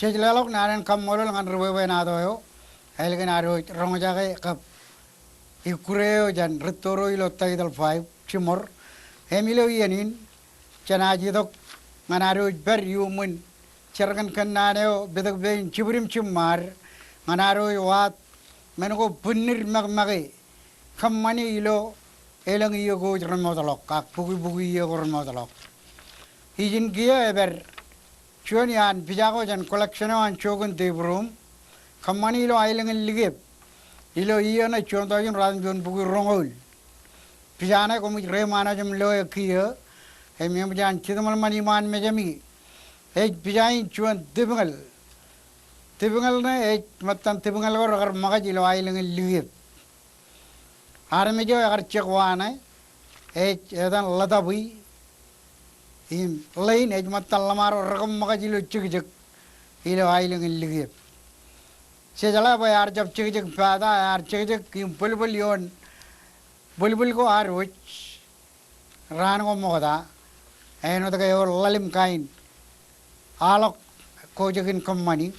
Jej leḷọk naan in kaṃṃoolol ñan ri-bwebwenato eo, ālikin ad wōj roñjake kab ikkure eo jān rūtto ro ilo Title five, jiṃor. Im ilo iien in, jenaaj itok ñan ad wōj pād iuṃwin jerkōn kōnnaan eo, petōk pein jibwid im jiṃṃaad, ñan ad wōj waad men ko bwinnid mekmeke kōṃṃani ilo elōñ iiō ko wōj remootḷọk, ak bukwi bukwi iiō ko remootḷọk. Ijin kiiō ej pād juon iaan pija ko jān collection eo an Jochen de Brum, kōṃṃani ilo aelōñ in Likiep. Ilo iiō ṇe juon tọujin ratimjuon bukwi roñoul. Pija ṇe koṃij reiṃaanḷọk im lo e kiiō, im eṃōj an jitōṃōḷ ṃan iṃaan mejāmi. Ej pija in juon tipñōl. Tipñōl ṇe ej ṃōttan tipñōl ko rekar ṃōkaj ilo aelōñ in Likiep. Armej eo ekar jek wa ṇe, ej etan Ḷōtapwi, im ḷein ej ṃōttan ḷōṃaro rekōṃṃōkaj ilo jekjek ilo aelōñ in Likiep. Jejeḷā bwe ear jab jekjek pata, ear jekjek im bwilbwil ioon bwilbwil ko ad wōj raan ko ṃokta, āinwōt ke ewōr ḷalem kain aḷọk ko jej kōṃṃani.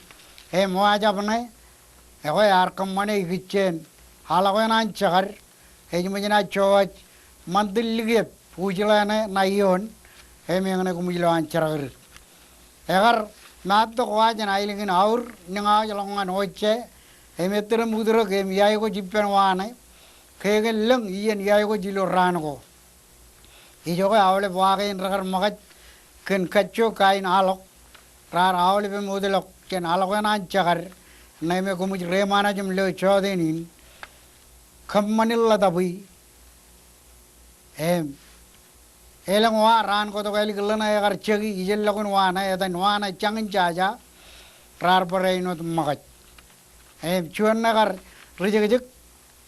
Im eo ejjab ṇe, ekwe ear kōṃṃane ikijjien aḷọk eṇ an jekad, ej ṃōj naaj jowaj ṃantin Likiep, wūjḷā ṇe ṇa ioon, im eñṇe koṃij lo an jerakdikdik. Ekar maattok wa jān aelōñ in Aur, niñaōjḷọk ñan Ojje, im ettōr im utdrōk im iaikuj ippān wa ṇe, ke kōn lōñ iien iaikuj ilo raan ko. Ijoke aolep wa kein rekar ṃōkaj kōn kajjo kain aḷọk, raar aolep im wōtlọk jān aḷọk eṇ an jekad, ṇe me koṃij reiṃaanḷọk im lo jọteen in, kōṃṃani Ḷōtapwi. Im elōñ wa raan ko tok ālik ḷōṇe ekar jeki, ijellọkin wa ṇe, etan wa ṇe Jañin Jaja, raar bar āinwōt ṃōkaj. Im juon ṇe kar ri jekjek,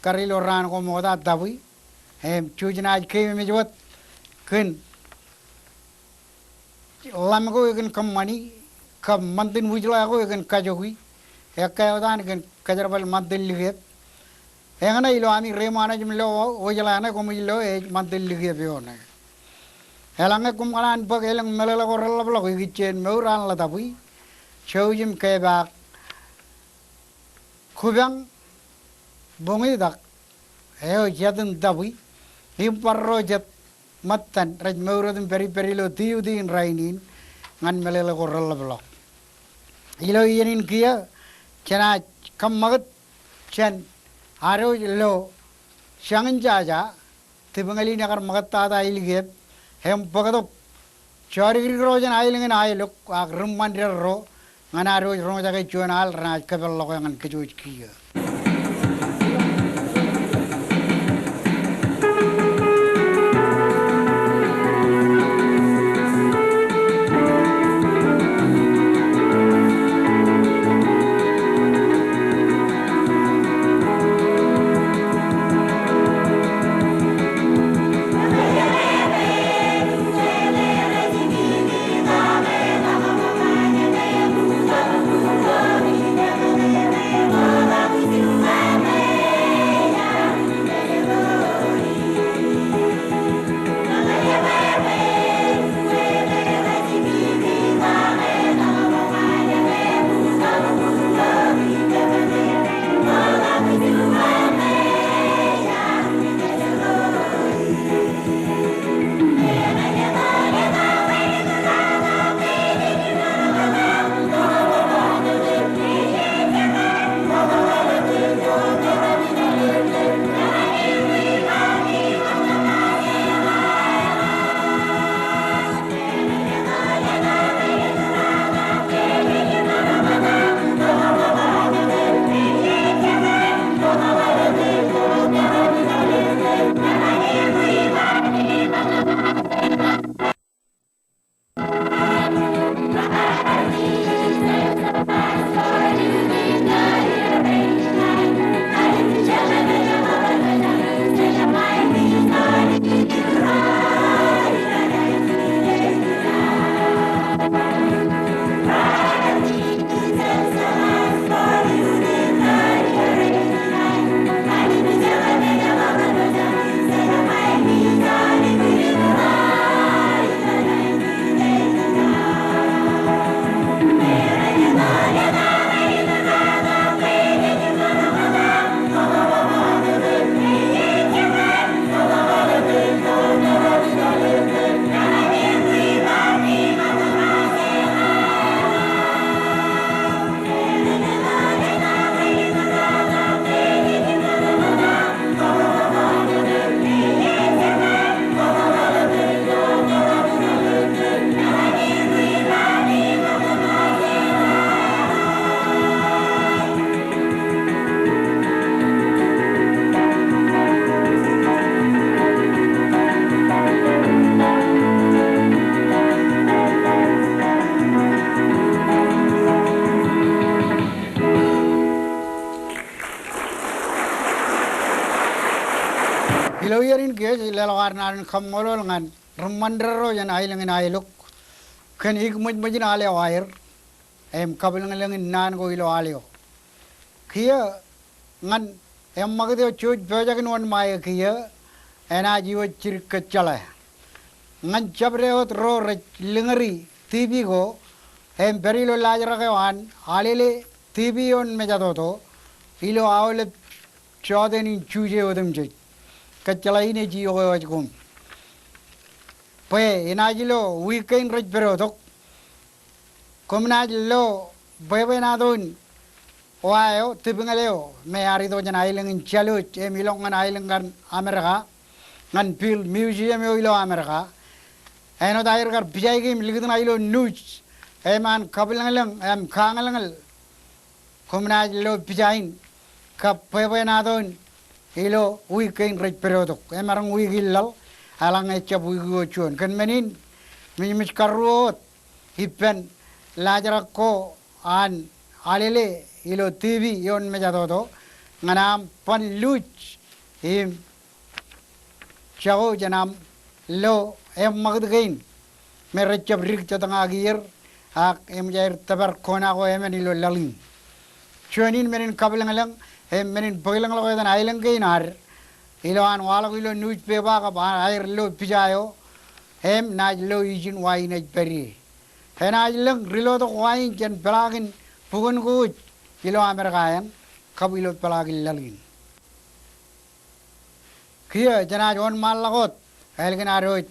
kar ilo raan ko ṃokta Tapwi. Im juj naaj keememej wōt kōn ḷam ko ekōn kōṃṃani, kab ṃantin wūjḷā ko ekōn kajoki, ekkā wōt an kōn kōjerbal ṃantin Likiep. Eñṇe ilo ami reiṃaanḷọk im lo wōjḷā ṇe koṃij lo ej ṃantin Likiep eo ṇe. Eḷaññe koṃ kōṇaan bōk elōñ meḷeḷe ko reḷapḷọk ikijjien mour an Ḷōtapwi, jouj im kepaak Kupañ Boñitak, eo jet in Tapwi, im bar ro jet ṃōttan rej mour wōt im pād ippād ilo tiuti in rainin ñan meḷeḷe ko reḷapḷọk. Ilo iien in kiiō, jenaaj kōṃṃakūt jān ad wōj lo Jañin Jaja, tipñōl in ekar ṃōkōttata Likiep, im bōktok jodikdik ro jān aelōñ in Aelok, ak ri ṃandeḷ ro, ñan ad wōj roñjake juon al renaaj kōpeḷḷọke ñan kōj wōj kiiō. Ilo iien in kiiō ij leḷọk ad naan in kaṃṃoolol ñan ri ṃōṇōṇō jān aelōñ in Aelok kōn ikōṃōjṃōj in al eo aer im kabwilōñlōñ in naan ko ilo al eo. Kiiō ñan eṃṃakūt eo jej pojak in wōnṃae kiiō enaaj iwōj jidik kōjjeḷā. Ñan jabdewōt ro rej lōñri TV ko im pād ilo laajrak eo an Alele TV ioon Mejatoto ilo aolep jọteen in Juje otemjej. Kōjjeḷā in ej iọkwe wōj koṃ. Bwe enaaj ilo wiik kein rej pād tok, koṃ naaj lo bwebwenato in wa eo, tipñal eo me ear itok jān aelōñ in Jālwōj im ilọk ñan aelōñ kaṇ Amerika, ñan Field Museum eo ilo Amerika. Āinwōt aer kar pijaik im likūt ṇa ilo nuuj im an kabwilōñlōñ im kañōḷñōḷ, koṃ naaj lo pija in kab bwebwenato in ilo wiik kein rej pād tok. Emaroñ wiik in laḷ, eḷaññe ejjab wiik eo juon. Kōn men in, mijmij karuo wōt ippān laajrak ko an Alele ilo TV ioon Mejatoto ñan aṃ ban luuj im jako jān aṃ lo eṃṃakūt kein me rejjab dik tōtñaak ier ak eṃōj aer tōpar kona ko emān ilo laḷ in. Juon in men in kabwilōñlōñ im men in bōklōñḷọk etan aelōñ kein ad ilo an waḷọk ilo newspaper kab aer lo pija eo im naaj lo ijin wa in ej pād ie. Enaaj lōñ ri lotok wa in jān peḷaakin bukun ko wōj ilo Amerika eṇ kab ilo peḷaakin laḷ in. Kiiō jenaaj wōnṃaanḷọk wōt ālikin ad wōj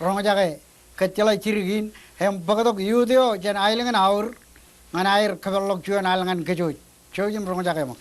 roñjake kōjjeḷā jidik in im bōktok youth eo jān aelōñ in Aur ñan aer kōpeḷḷọk juon al ñan kōj wōj. Jouj im roñjake ṃōk.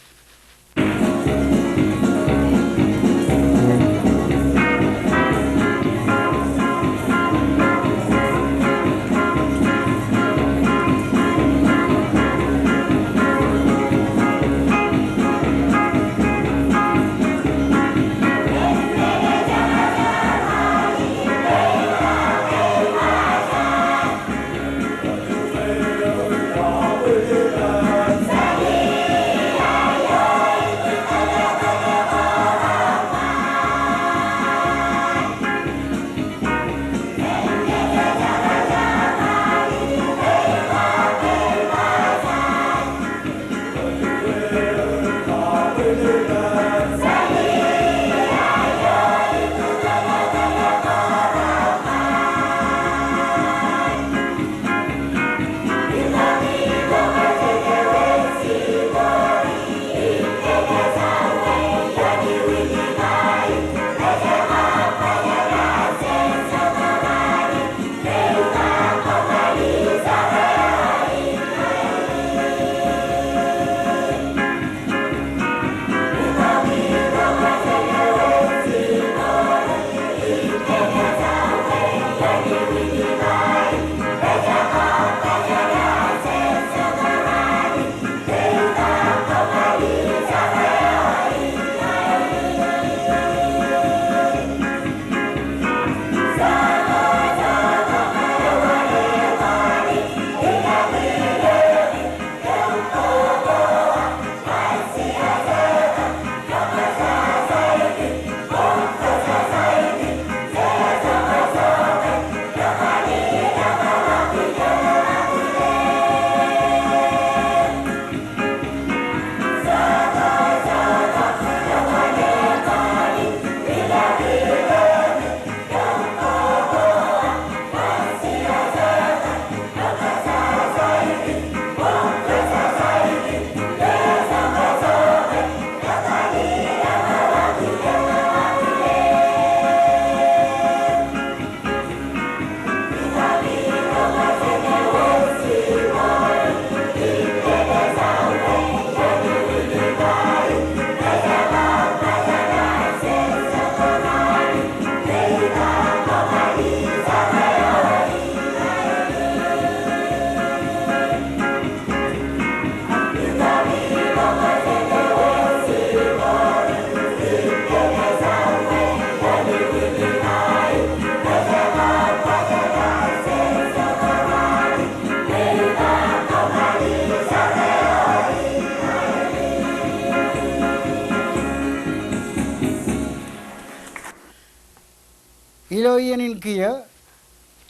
Ilo iien in kiiō,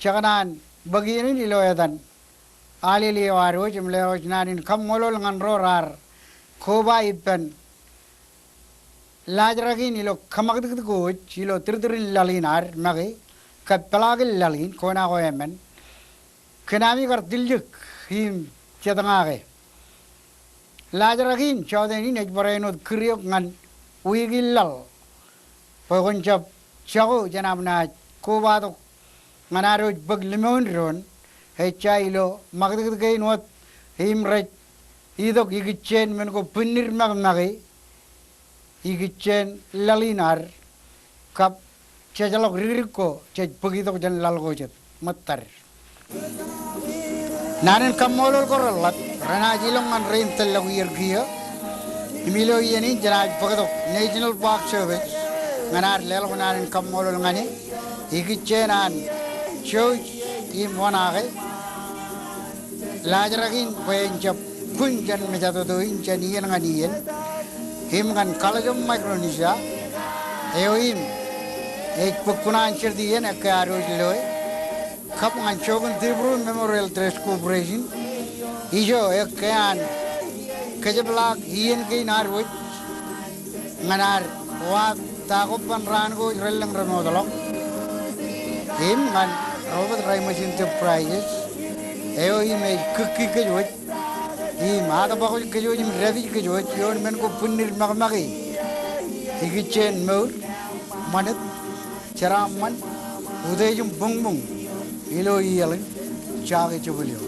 jekōṇaan bōk iien in ilo etan Alele eo ad wōj im leḷọk naan in kaṃṃoolol ñan ro raar koba ippān laajrak in ilo kōṃakūtkūt ko wōj ilo tūrtūrin laḷ in ad make, kab peḷaakin laḷ in, kōṇaan ko emān. Kōn ami kar tiljek im jetñake. Laajrak in jọteen in ej barāinwōt kūr eok ñan wiik in laḷ. Bwe kwōn jab jako jān am naaj kobatok ñan ad wōj bōk limōn doon, ejja ilo ṃakūtkūt kein wōt im rej itok ikijjien men ko bwinnid ṃakmake, ikijjien laḷ in ad, kab jejḷọk dikdik ko jej bōk itok jān laḷ ko jet. Ṃōttad. Naan in kaṃṃoolol ko reḷap renaaj ilọk ñan rein tōllọk ier kiiō. Im ilo iien in jenaaj bōktok National Park Service ñan ad leḷọk naan in kaṃṃoolol ñan e ikijjien an jouj im wōṇaake laajrak in bwe en jab kun jān mejatoto in jān iien ñan iien. Im ñan College of Micronesia eo im ej bōk kuṇaan jet iien ekkā ad wōj loe. Kab ñan Jochen Devereaux Memorial Trust Corporation, ijo ekkā an kōjepḷaak iien kein ad wōj ñan ad waak ta ko ban raan ko rej lōñ remootḷọk. Im ñan Robert Rasmussen Enterprises eo im ej kūki kōj wōj im atbakoj kōj wōj im dāpij kōj wōj ioon men ko bwinnid ṃakmake ikijjien mour, ṃanit, jeraaṃṃan, utiej im buñbuñ ilo iiaḷ in. Jake jebōl eok.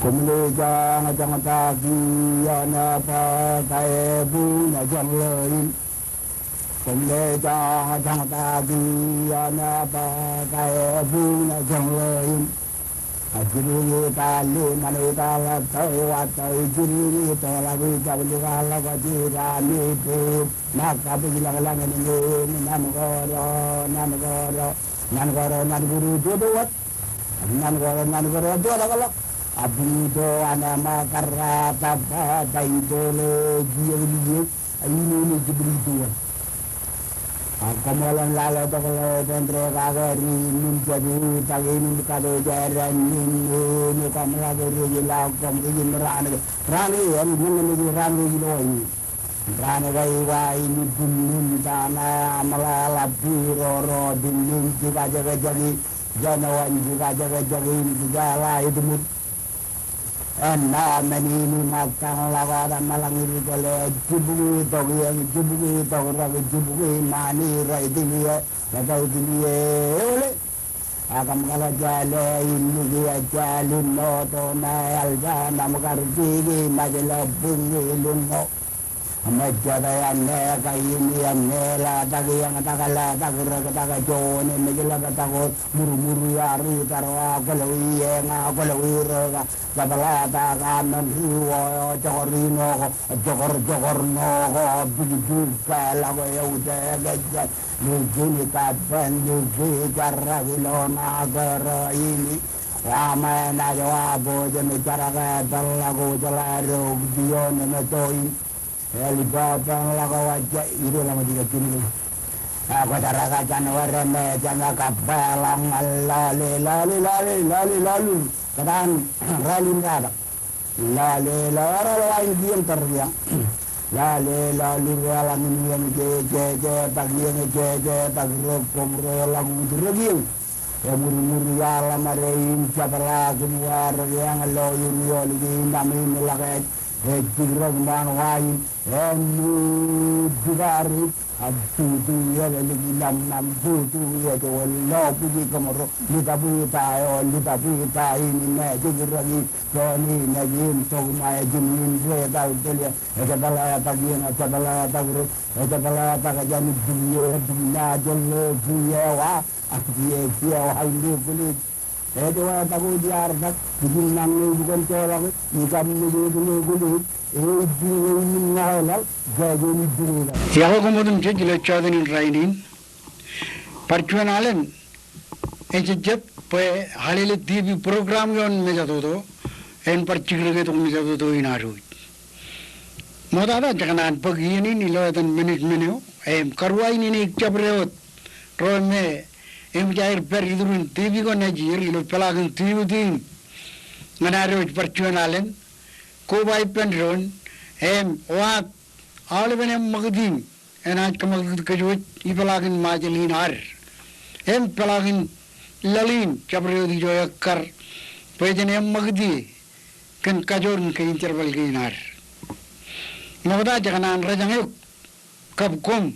Koṃle joñjoñ ta kiiō ṇe bōtae buñ jeḷā in. Koṃle joñjoñ ta kiiō ṇe bōtae buñ jeḷā in. Ajri ri tale mane tale tō wa tō ijri ri tō la ri tō li ka la ka ji ra ni pe. Na ka pe ji la ka la ni ni ni nan ko ro nan ko ro nan ko ro nan ko ro jo do wat. Nan ko ro nan ko ro jo la ka la. Abu do ana ma ka ra ta ba ta i do le ji e li e. Inene jibwid ituwōn. Ak koṃṃool im lale tok ḷeo pen dekake ri innem jab itak innem kate jera innem, inene koṃ ḷak rej ilo koṃ rej im raan ke. Raan ke, ej ñan ñan ej raan ke ilo wa in. Raan ke ej wa in, bwinnem ta ṇe, aṃ ḷe ḷap ri ro ro, bwinnem jikajekjek in, jān eo an jikajekjek in, jikajekjek in, jikajekjek in. Āinwōt men in iṃōj tañ ḷọk wōt eṃṃan ḷọk ñan ri kōle, jibukwi tok iien, jibukwi tok rōk, jibukwi ṃaan in, rej tiki ie, rej tiki ie, eole. Ak kōṃṃan ḷọk jāle in, ij ejālin ṇoto ṇe, eḷap an aṃ kar tiki, ṃōj ḷọk bwinnem ilo ṇo. Ṃōj jet eo an ṇe kain, eo an ṇe letak iien, tak letak rōk, tak juon, ṃōj ḷọk tak wōt, murmur iaar, itarwa, kwōlọwi eñ, kwōlọwi rōk, jab letak an ṇe, ruo, jokor ṇo ko, jokor, jokor ṇo ko, bikdik, pālọk, eutiej, kōjjān, likini, kappān, likini, jarrak ilo ṇa kōrā in. Wa ṃae naaj wa bōjjān, jarrak, pālọk, ujḷā, rok, ioon, ioon, toin. Āliktata ḷọk wōt, ij ḷōmṇak ijjino. Ak kwōjarrak jān wōr emeej jān kab bwe ḷọk ñan lale, lale, lale, lale, lale. Kōtaan rālin ratak. Lale, lale, lale, wa in kien tar kiiō. Lale, lale, ri ḷak in iien je, je, jetak iien, je, jetak rōk, koṃ ro ḷọk uj rōk iien. Emurmur iaar ḷōmṇak in, jab ḷak in wa rōk eñ ilo ioon ioon kein aṃ in ḷọk ej. Ej jikrak ṃaan wa in, āinwōt jikar ej, ak tutu ej, ālikin ṇaṃ ṇaṃ tutu ej, wōn lo bwij kōṃro, litapwita eo, litapwita in, im ej jikrak in, juon in ej im tok ṃae ejin in, rej tōl tōl ie, ej pālọk tak iien, ej pālọk tak rōk, ej pālọk tak jān bwij, bwij naaj lo bwij eo wa, ak bwij eo wa in lo kwōlej. Ej wa tak wōt iaar tak, ijin nañ eo ej kōn joḷọk, ikam eo ej kōn kwōlej, ej ijin eo ej ṃōṇōṇō laḷ, ej ijin eo ej. Iọkwe koṃ otemjej ilo jọteen in rainin. Bar juon alen, ejejjet bwe Alele TV program ioon mejatoto, en bar jikrōke tok mejatoto in ad wōj. Ṃoktata jekōṇaan bōk iien in ilo etan management eo, im karuwainene jabdewōt ro me eṃōj aer pād iturin TV ko nejier ilo peḷaakin TV team ñan ad wōj bar juon alen, koba ippān doon, im waak aolepen eṃṃakūt in enaaj kōṃakūt kōj wōj ipeḷaakin Ṃajeḷ in ad. Im peḷaakin laḷ in jabdewōt ijo ekkar bwe jen eṃṃakūt ie kōn kajoor in kein jerbal kein ad. Ṃokta jekōṇaan rejañ eok kab koṃ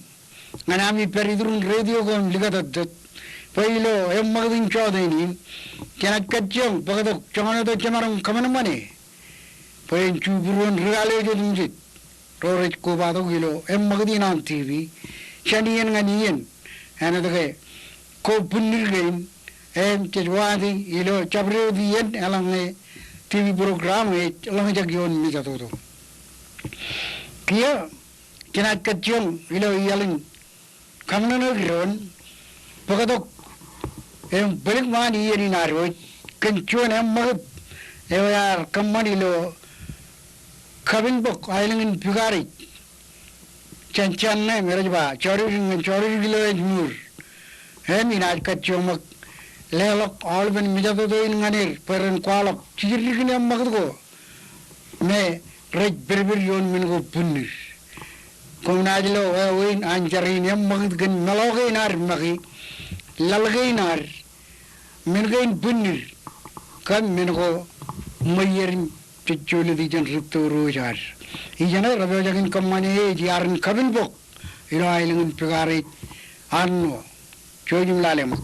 ñan ami pād iturin radio ko im likatōttōt bwe ilo eṃṃakūt in jọteen in jenaaj kajjioñ bōktok joñan wōt eo jemaroñ kōṃanṃane bwe en ju būruon ri-kallib otemjej ro rej kobatok ilo eṃṃakūt in an TV jān iien ñan iien āinwōt ke ko bwinnid kein im jej waati ilo jabdewōt iien eḷaññe TV program ej ḷōñjak ioon mejatoto. Kiiō jenaaj kajjioñ ilo iaḷ in kaṃōṇōṇōik doon bōktok im bōlik ṃaan iien in ad wōj kōn juon eṃṃakūt eo ear kōṃṃan ilo Kapinbok aelōñ in Bukarej jān jān ṇe im rej ba jọdikdik ñan jọdikdik ilo ājmour. Im inaaj kajjioñ ṃōk leḷọk aolepen mejatoto in ñan er bwe ren kwaḷọk jidikdik in eṃṃakūt ko me rej pedped ioon men ko bwinnid. Koṃ naaj lo wāween an jar in eṃṃakūt kōn meḷọk kein ad make, laḷ kein ad, men kein bwinnid, kab men ko ṃweied im jejjoḷọk jān ri tōro eo ad. Ijeṇe rej pojak in kōṃṃane ej iaar in Kapinbok ilo aelōñ in Bukarej, Arṇo. Jouj im lale ṃōk.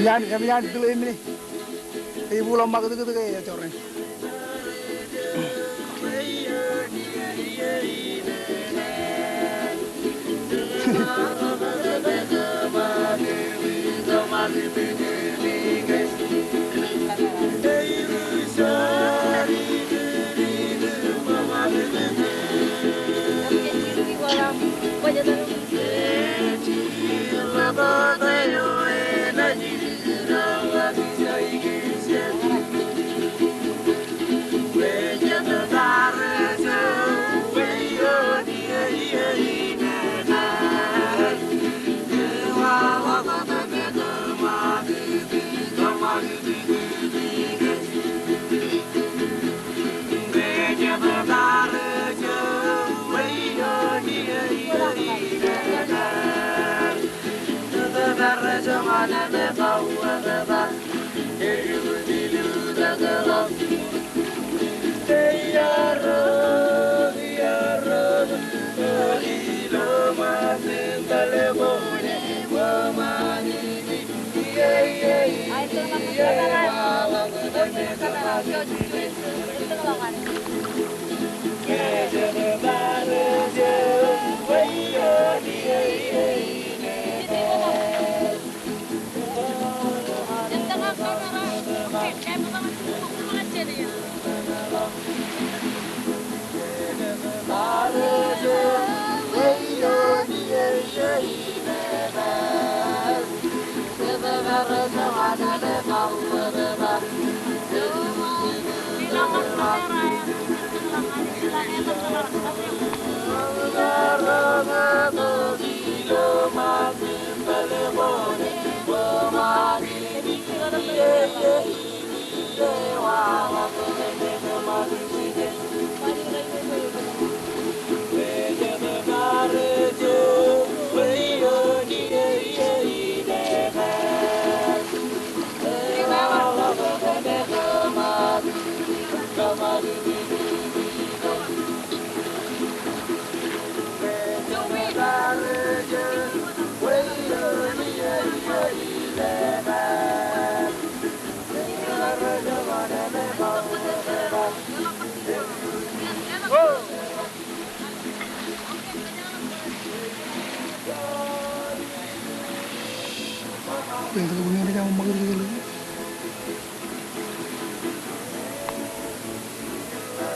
Iaan, iaan tūlō emān. Ibū ḷọk ṃakūtkūt ke ejorrāān.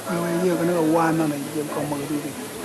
Eo, eo, kōn ke wa nana ijab kaṃṃakūt.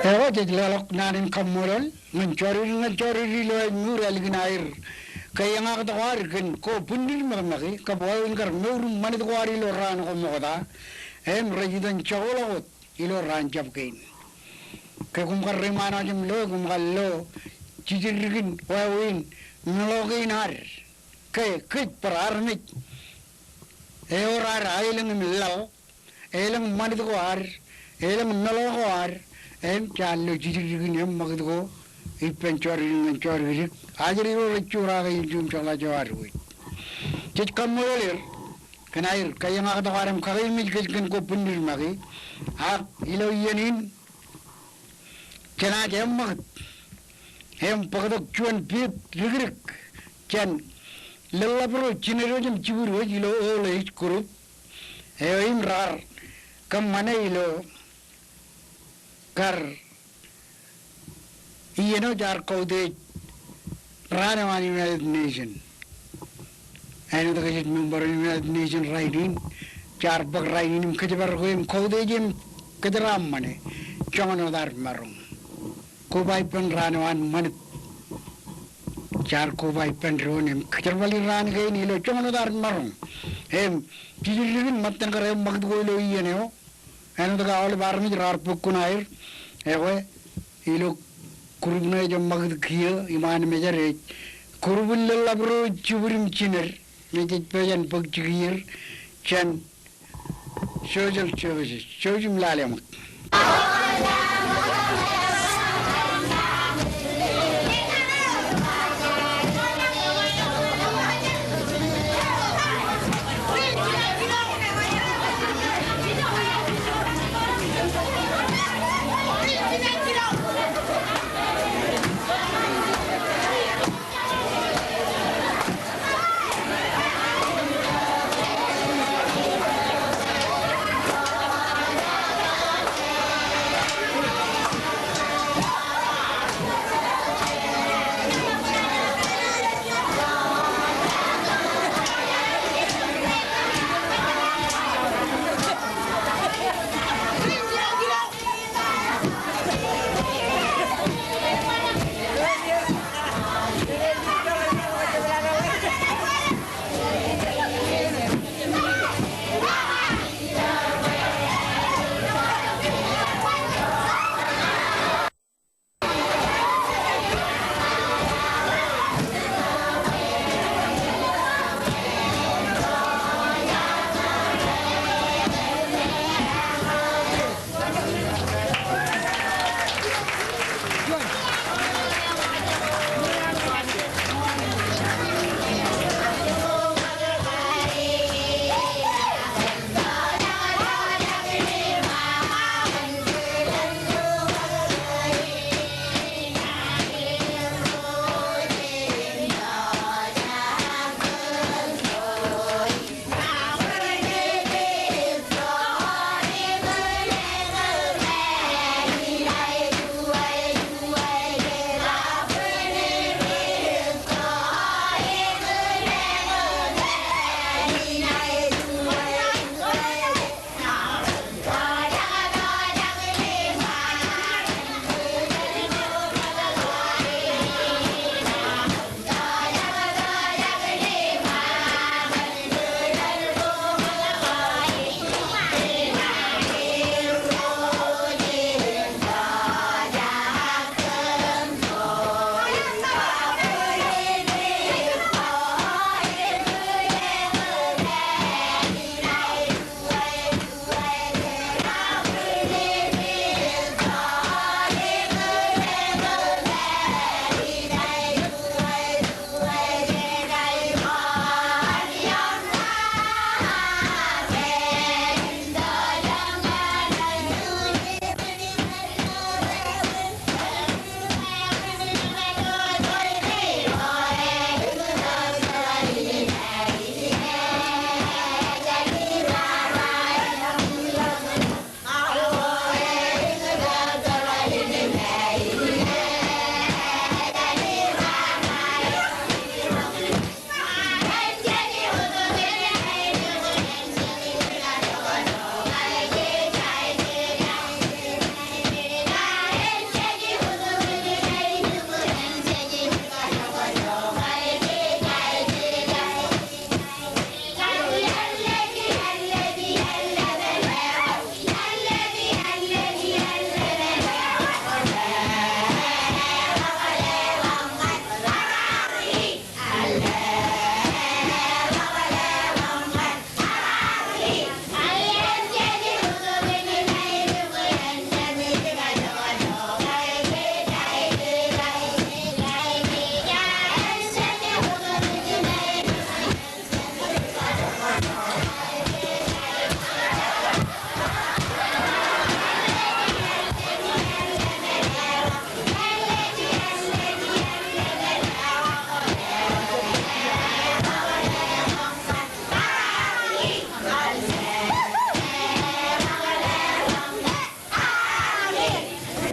Ekwe jej leḷọk naan in kaṃṃoolol ñan joded in, ñan joded ilo ājmour ālikin aer kaeñaaktok ad kōn ko bwinnid ṃōkṃōki kab wāween kar mour im ṃanit ko ad ilo raan ko ṃokta im rej itok jokḷọk wōt ilo raan jab kein. Ke koṃ kar reiṃaanwōj im lo, koṃ kar lo jidikdik in wāween meḷọk kein ad ke kōj bar armej ewōr ad aelōñ im laḷ, elōñ ṃanit ko ad, elōñ meḷọk ko ad, im jaar lo jidikdik in eṃṃakūt ko ippān joded in ñan jodikdik. Ajri ro rej juraake im jukjuk jeḷā jọọr wōj. Jej kaṃṃoolol er kōn aer kaeñaaktok ad im kakememej kōj kōn ko bwinnid make. Ak ilo iien in jenaaj eṃṃakūt im bōktok juon peit dikdik jān lōḷḷap ro jined wōj im jibwid wōj ilo old age group eo im raar kōṃṃane ilo kar iien eo jaar kautiej raan eo an United Nation. Āinwōt ke jej member United Nation rainin, jaar bōk rainin im kōjparok eō im kautiej im kōjeraaṃṃane joñan wōt ad maroñ. Koba ippān raan eo an ṃanit. Jaar koba ippān doon im kōjerbali raan kein ilo joñan wōt ad maroñ. Im jidikdik in ṃōttan kar eṃṃakūt ko ilo iien eo. Āinwōt ke aolep armej raar bōk kuṇaer, ekwe ilo group ṇe ej eṃṃakūt kiiō iṃaan mejād ej group in lōḷḷap ro jibwid im jined me jej pojak in bōk jikier jān social services. Jouj im lale ṃōk.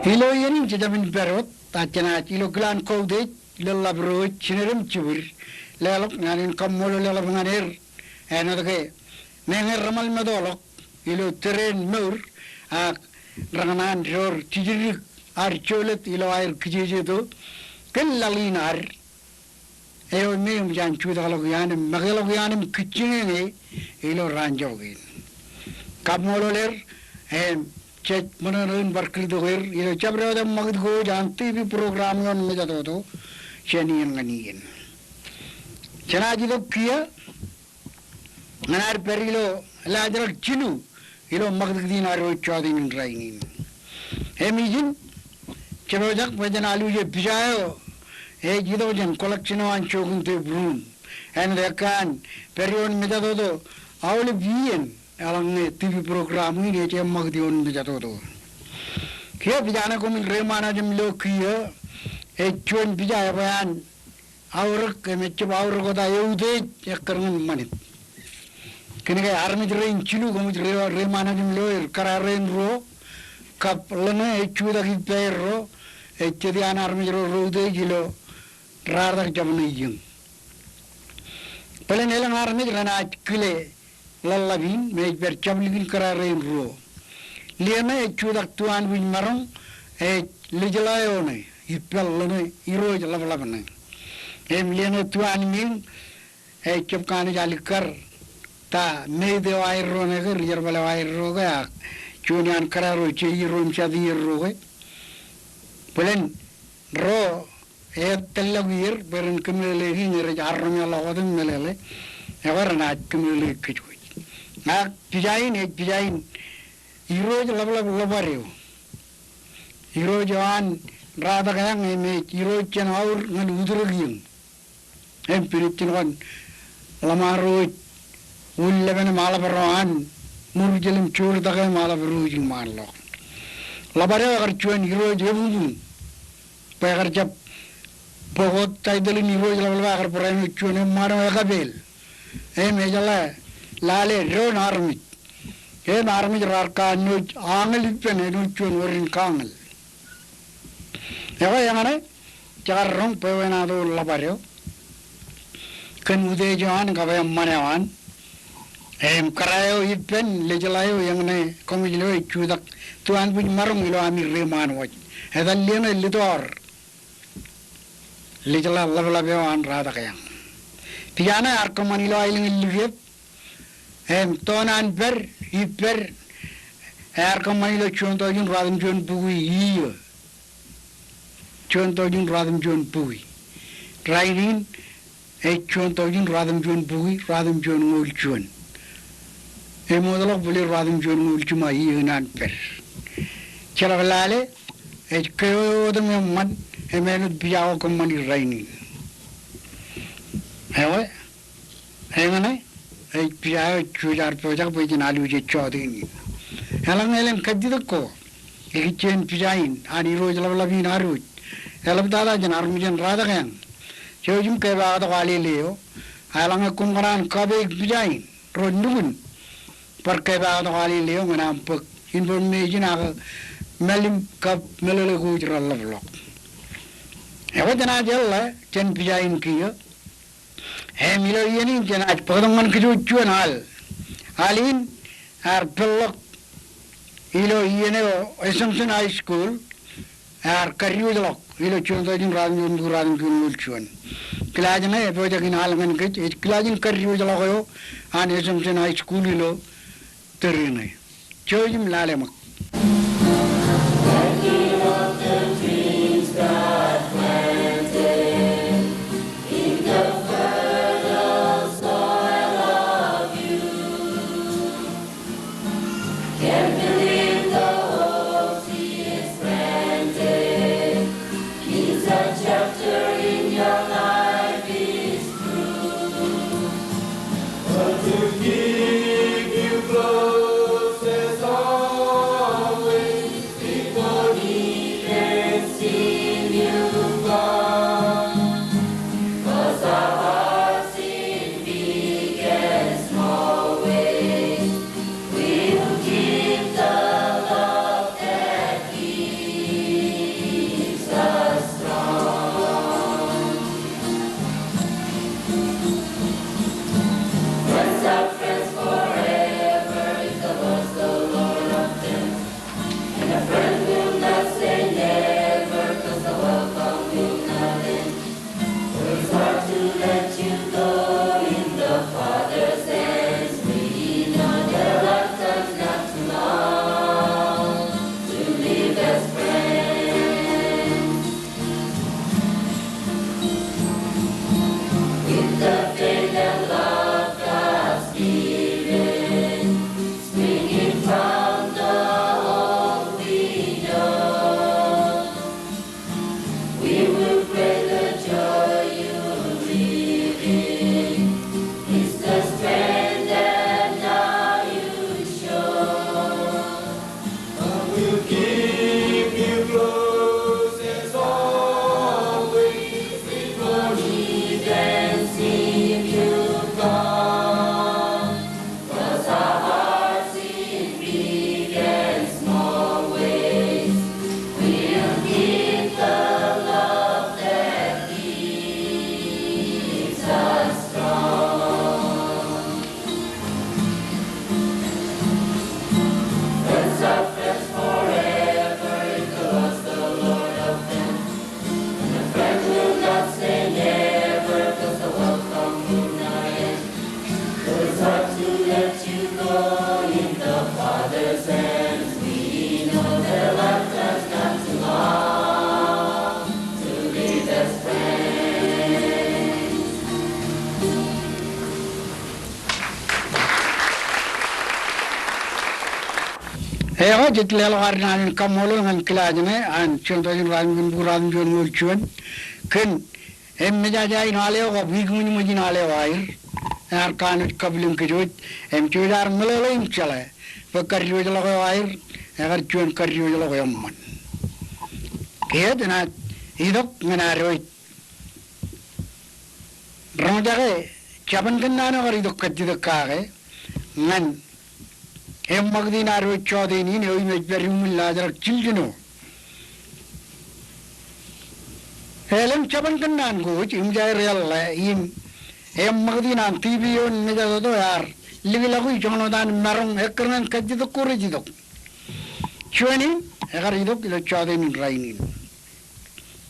Ilo iien in jej jab in pād wōt, ak jenaaj ilo kilaan kautiej, ilo ḷap ro ej jined im jibwid, leḷọk ñan in kaṃṃoolol eḷap ñan er, āinwōt ke meñe reṃōl meto ḷọk ilo tōre in mour, ak rekōṇaan door jijdik ad jolōt ilo aer kijejeto kōn laḷ in ad. Eo me eṃōj an jutak ḷọk iaan im make ḷọk iaan im kijjieñe ilo raan joñoul in. Kaṃṃoolol er, im jej ṃōṇōṇō in bar kūrtok er ilo jabdewōt eṃṃakūt ko an TV program eo an Mejatoto jān iien ñan iien. Jenaaj itok kiiō ñan ad pād ilo laajrak jilu ilo ṃakūtkūt in ad eo jọteen in rainin. Im ijin, jepojak bwe jen aluje pija eo ej itok jān collection eo an Jokin Tep Ruum. Āinwōt ekkā an pād ioon Mejatoto aolep iien eḷaññe TV program in ej eṃṃakūt ioon Mejatoto. Kiiō pija ṇe koṃij reiṃaan wōj im lo kiiō ej juon pija ebwe an aorōk, im ejjab aorōk wōt, ak eutiej ekkar ñan ṃanit. Kōnke armej rein jilu koṃij re, reiṃaan wōj im lo er, kōrā rein ruo, kab ḷōṇe ej jutak ippāerro, ej jet iaan armej ro reutiej ilo raar tok jab ṇe iiōñ. Bōlen elōñ armej renaaj kile ḷōḷḷap in me ej pād jablik in kōrā rein ruo. Lieṇe ej jutak tuanbwij maroñ, ej lejḷā eo ṇe, ippān ḷōṇe, irooj ḷapḷap ṇe. Im lieṇe tuanmeiñ ej jab kanooj alikkar ta mate eo aerro ṇe ke, ri-jerbal eo aerro ke, ak juon iaan kōrā ro jeiier ro im jateier ro ke. Bōlen ro etōllọk ier bwe ren kōmeḷeḷeiki ñe rej arromọḷọk wōt im meḷeḷe, ekwe renaaj kōmeḷeḷeik kōjwōj. Ak pija in ej pija in irooj ḷapḷap ḷōpar eo. Irooj eo an Ratak Eañ im ej irooj jān aur ñan utrōk iiōñ. Im pād ijin kōn ḷōṃaro ej ullepen im aḷap ro an Ṃurjel im Joortak im aḷap ro ej iṃaanḷọk. Ḷōpar eo ekar juon irooj ebuñbuñ. Bwe ekar jab bōk wōt title in irooj ḷapḷap, ekar barāinwōt juon eṃṃaan eo ekapeel. Im ejeḷā lale doon armej. Im armej raar kanooj añōl ippān āinwōt juon wōt in kañōl. Ekwe eñṇe, jekar roñ bwebwenato ḷōpar eo kōn utiej eo an kab eṃṃan eo an. Im kōrā eo ippān lejḷā eo eñṇe koṃij lo ej jutak tuanbwij maroñ ilo ami reiṃaan wōj. Etal lieṇe Litoor. Lejḷā ḷapḷap eo an Ratak Eañ. Pija ṇe ear kōṃṃan ilo aelōñ in Likiep. Im toon an pād, ippād, ear kōṃṃan ilo juon taujin ruatimjuon bukwi iiō. Juon taujin ruatimjuon bukwi. Rainin ej juon taujin ruatimjuon bukwi, ruatimjuon ñoul juon. Emootḷọk bōle ruatimjuon ñoul jiṃa iiō in an pād. Jeḷā lale, ej keo eo otem eṃṃan, im āinwōt pija ko kōṃṃani rainin. Ewe, eñṇe, ej pija eo ej juon jaar pojak bwe jen aluje jọteen in. Eḷaññe elōñ kajjitōk ko ikijjien pija in an irooj ḷapḷap in ad wōj, eḷaptata jān armej in Ratak Eañ, jouj im kepaaktok alele eo. Eḷaññe koṃ kōṇaan kapeik pija in ro nukun, bar kepaaktok alele eo ñan aṃ bōk information ak mālim kab meḷeḷe ko rej ḷapḷọk. Ekwe jenaaj eḷḷā jān pija in kiiō. Im ilo iien in jenaaj bōktok ñan kōj wōt juon al. Al in ear peḷḷọk ilo iien eo Assumption High School ear kaddiwōjḷọk ilo juon taujin ruatimjuon bukwi ruatimjuon ñoul juon. Kilaaj ṇe epojak in al ñan kōj ej kilaaj in kaddiwōjḷọk eo an Assumption High School ilo tōre ṇe. Jouj im lale ṃōk. Eo, jej leḷọk ad naan in kaṃṃoolol ñan kilaaj ṇe an juon tọujin ruatimjuon bukwi ruatimjuon ṃool juon kōn eṃōjaja in al eo kab wiik ṃwijṃōj in al eo aer, ear kanooj kabwilōñ kōj wōj, im jej ar meḷeḷe im jeḷā bwe kaddiwōjḷọk eo aer ekar juon kaddiwōjḷọk eṃṃan. Kiiō jenaaj itok ñan ad wōj roñjake jabōn kōnnaan eo kar itok kajjitōk kake ñan eṃṃakūt in ad wōj jọteen in eo im ej pād iuṃwin laajrak jiljino. Elōñ jabōn kōnnaan ko wōj im jaer eḷḷā im eṃṃakūt in an tipi eo in mejatoto ear likḷọk i joñan wōt an maroñ ekkar ñan kajjitōk ko rej itok. Juon in ekar itok ilo jọteen in rainin.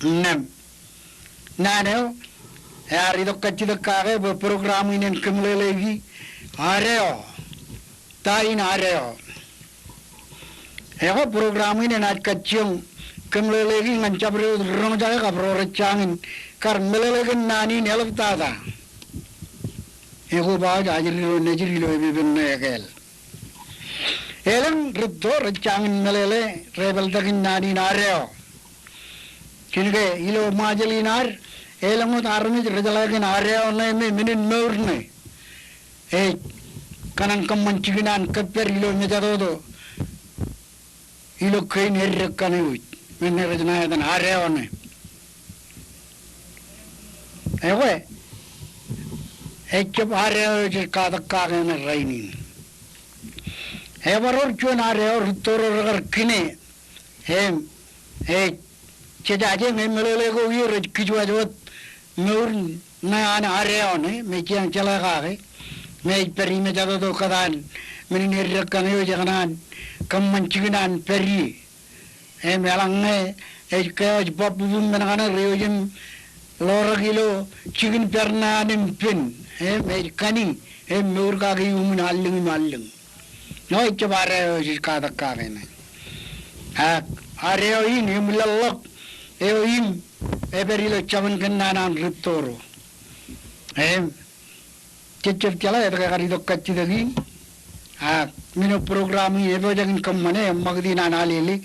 Innām naan eo ear itok kajjitōk kake bwe program in en kōmeḷeḷeiki ad eo, ta in ad eo. Ekwe program in enaaj kajjioñ kōmeḷeḷeiki ñan jabdewōt roñjake kab ro rej jañin kar meḷeḷe kōn naan in eḷaptata. Ekoba wōj ajri ro nejid ilo epepen ṇe ekāāl. Elōñ rūtto rej jañin meḷeḷe rej pāltak in naan in ad eo. Kōn ke ilo Ṃajeḷ in ad, elōñ wōt armej rej jeḷā kōn ad eo ṇe me men in mour ṇe ej kōṇaan kōṃṃan jikin an kōppād ilo mejatoto ilo kein eddek kaṇe wōj, men ṇe rej ṇa etan ad eo ṇe. Ekwe, ejjab ad eo eo jej katak kake ṇe rainin. Ebar wōr juon ad eo rūtto ro rekar kine im ej jejaje ñe meḷeḷe ko ie rej kōjwaj wōt mour ṇe an ad eo ṇe me jeañ jeḷā kake me ej pād i mejatoto kōtaan men in eddek kaṇe eo ej kōṇaan kōṃṃan jikin an pād ie. Im eḷaññe ej kōj bab bubun men kaṇe rej eo im ḷorak ilo jikin pād ṇe an im pen im ej kani im mour kake iuṃwin allōñ im allōñ. Eo ejjab ad eo eo jej katak kake ṇe. Ak ad eo in eṃwilaḷḷọk eo im epād ilo jabōn kōnnaan an rūtto ro. Im jejjab jeḷā etke ekar itok kajjitōk in. Ak men eo program in epojak in kōṃṃane eṃṃakūt in an Alele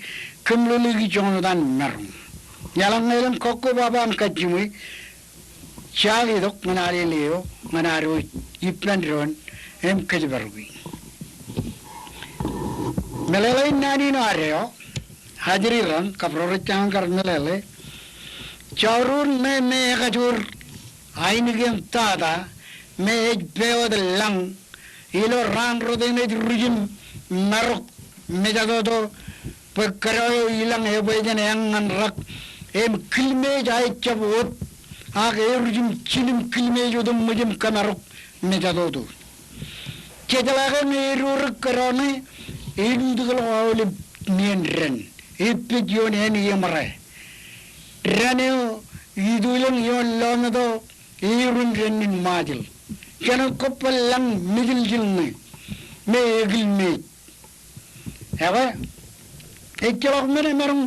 kōmeḷeḷeiki joñan wōt an maroñ. Eḷaññe elōñ kọkkobaba im kajjiṃwe, jaak itok ñan Alele eo ñan ad wōj ippān doon im kōjparok e. Meḷeḷein naan in ad eo, ajri raṇ kab ro rej jañin kar meḷeḷe. Jourur ṇe me ekajoor ainikien tata me ej pā wōt lañ ilo raan rot eṇ ej ruj im marok mejatoto bwe kōdọ eo ilañ ebwe jān eañ ñan rak im kilmeej aejjab wōt ak eruj im jin im kilmeej otemjej im kōmarok mejatoto. Jejeḷā ke ñe edorik kōdọ ṇe elutikḷọk aolep nien dān epej ioon āne eṃōrā. Dān eo itulōñ ioon lọmeto eruñ dān in Ṃajeḷ. Jān kōppān lañ mejiljil ṇe me ekilmeej. Ekwe, ejjeḷọk men emaroñ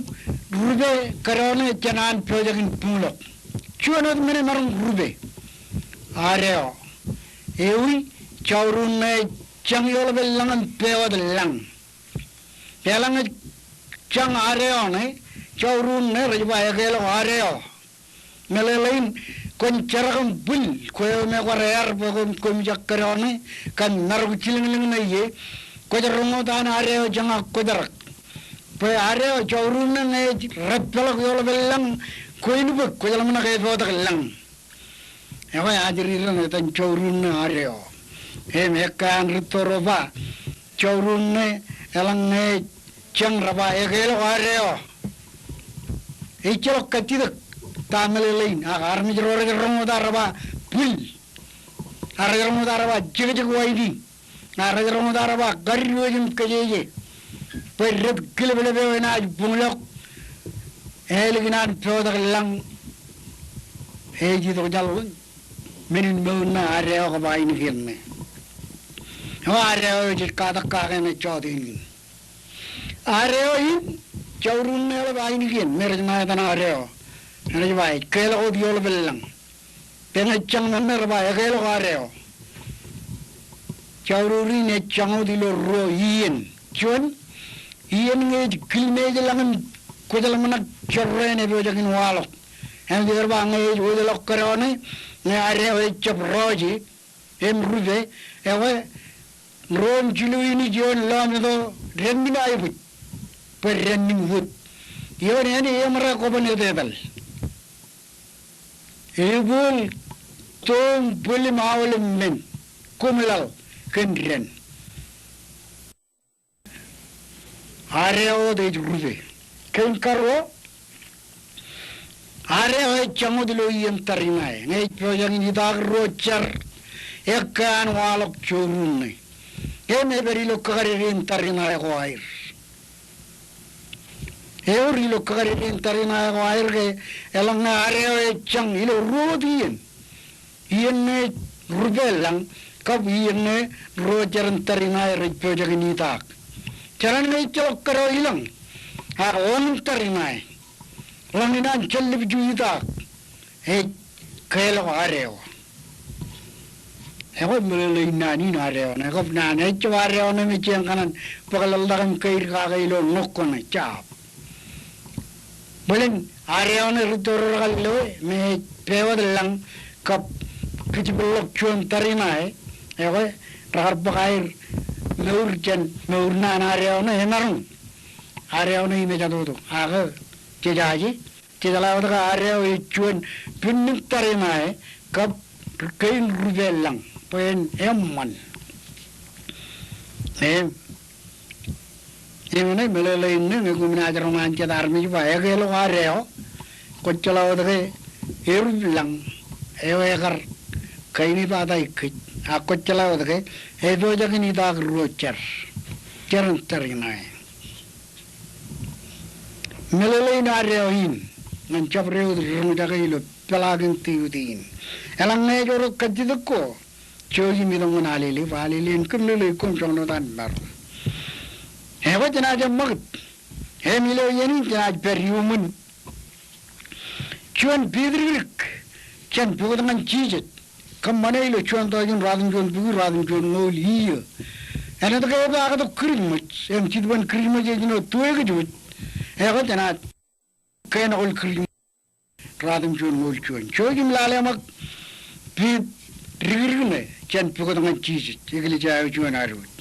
rupe kōdọ ṇe jān an pojak in buñḷọk. Juon wōt men emaroñ rupe. Ad eo. Ewi, jourur ṇe ej jañ eoḷapān lañ im pā wōt lañ. Eḷaññe ej jañ ad eo ṇe, jourur ṇe rej ba ekeḷọk ad eo. Meḷeḷein kwōn jerak im bwil kwe eo me kwaar ear bwe koṃ, koṃ jak kōdọ ṇe kōn marok jilōñlōñ ṇe ie, kwōj roñ wōt an ad eo jañ ak kwōjerak. Bwe ad eo jourur ṇe ñe ej repeḷọk eoḷapān lañ, kwōn bōk, kwōj ḷōmṇak epootōk lañ. Ekwe ajri raṇ etan jourur ṇe ad eo. Im ekkā an rūtto ro ba, jourur ṇe eḷaññe ej jañ re ba ekeḷọk ad eo. Ejjeḷọk kajjitōk ta meḷeḷein, ak armej ro rej roñ wōt ad re ba bwil. Ak rej roñ wōt ad re ba jekjek waini. Ak rej roñ wōt ad re ba kadiwōj im kōjeje. Bwe jet kileplep eo enaaj buñḷọk ālikin an pootōk lañ ej itok jān ḷoñ. Men in mour ṇe ad eo kab ainikien ṇe. Eo ad eo eo jej katak kake ṇe jọteen in. Ad eo in, jourur ṇe eḷap ainikien me rej ṇa etan ad eo. Ej ba ej keḷọk wōt eoḷapān lañ. Bwe ñe ej jañ ṇe re ba ekeḷọk ad eo. Jourur in ej jañ wōt ilo ruo iien. Juon, Iien ñe ej kilmeej lañ im kwōjeḷā ṃōṇōṇō jorrāān epojak in waḷọk. Im ej bar ba ñe ej wōjḷọk kōdọ ṇe, ñe ad eo ejjab rọọje im rupe, ekwe, ro im jilu in ej ioon lọmeto dān men aebōj bwe dān men wōt. Ioon āne eṃōj rej kobban etetal. Ebooḷ, toom, bwil im aolep men, koṃ laḷ kōn dān. Ad eo wōt ej rupe. Kein karuo, ad eo ejjañ wōt ilo iien tariṇae. Ñe ej pojak in itaak ruo jar, ekkā an waḷọk joorū ṇe. Im epād ilo kakadede in tariṇae ko aer. Ewōr ilo kakadede in tariṇae ko aer ke eḷaññe ad eo ejjañ ilo ruo wōt iien. Iien ñe ej rupe lañ, kab iien ñe ruo jar in tariṇae rej pojak in itaak. Jeran ñe ejjeḷọk kōdọ ilañ, ak lañ in tariṇae, lañ in an jān ḷap iju itaak, ej keelọk ad eo. Ekwe meḷeḷein naan in ad eo ṇe, kab naan eo ejjab ad eo ṇe im ejjeḷọk kaṇ an bōk laḷtak im keid kake ilo ṇokko ṇe, jab. Bōlen ad eo ṇe rej tōre kar loe, me ej pād wōt lañ kab kijpeḷḷọk juon tariṇae, ekwe, rekar bōk aer mour jān mour naan ad eo ṇe emaroñ. Ad eo ṇe im ejatoto, ak jejaje, jejeḷā wōt ke ad eo ej juon pinnūk tariṇae kab kein rupe lañ, bwe en eṃṃan. Im Eñṇe meḷeḷein ṇe ñe koṃ naaj roñ an jet armej ba ekeḷọk ad eo, kwōj jeḷā wōt ke erup lañ eo ekar kainepata kōj, ak kwōj jeḷā wōt ke epojak in itaak ruo jar, jar in tariṇae. Meḷeḷein ad eo in ñan jabdewōt ri roñjake ilo peḷaakin tiuti in. Eḷaññe ej wōr kajjitōk ko, jouj im itok ñan Alele, bwe Alele en kōmeḷeḷe koṃ joñan wōt an maroñ. Ekwe jenaaj eṃṃakūt. Im ilo iien in jenaaj pād iuṃwin juon piidikdik jān pukot ñan jijet. Kōṃṃane ilo juon tọujin ruatimjuon bukwi ruatimjuon ñoul iiō. Āinwōt ke epaaktok Kirismas, im jitōb in Kirismas ej āinwōt tuwekjwōj. Ekwe jenaaj kōnono Kirismas. Ruatimjuon ñoul juon. Jouj im lale ṃōk piidikdik ṇe jān pukot ñan jijet, eklejia eo juon ad wōj.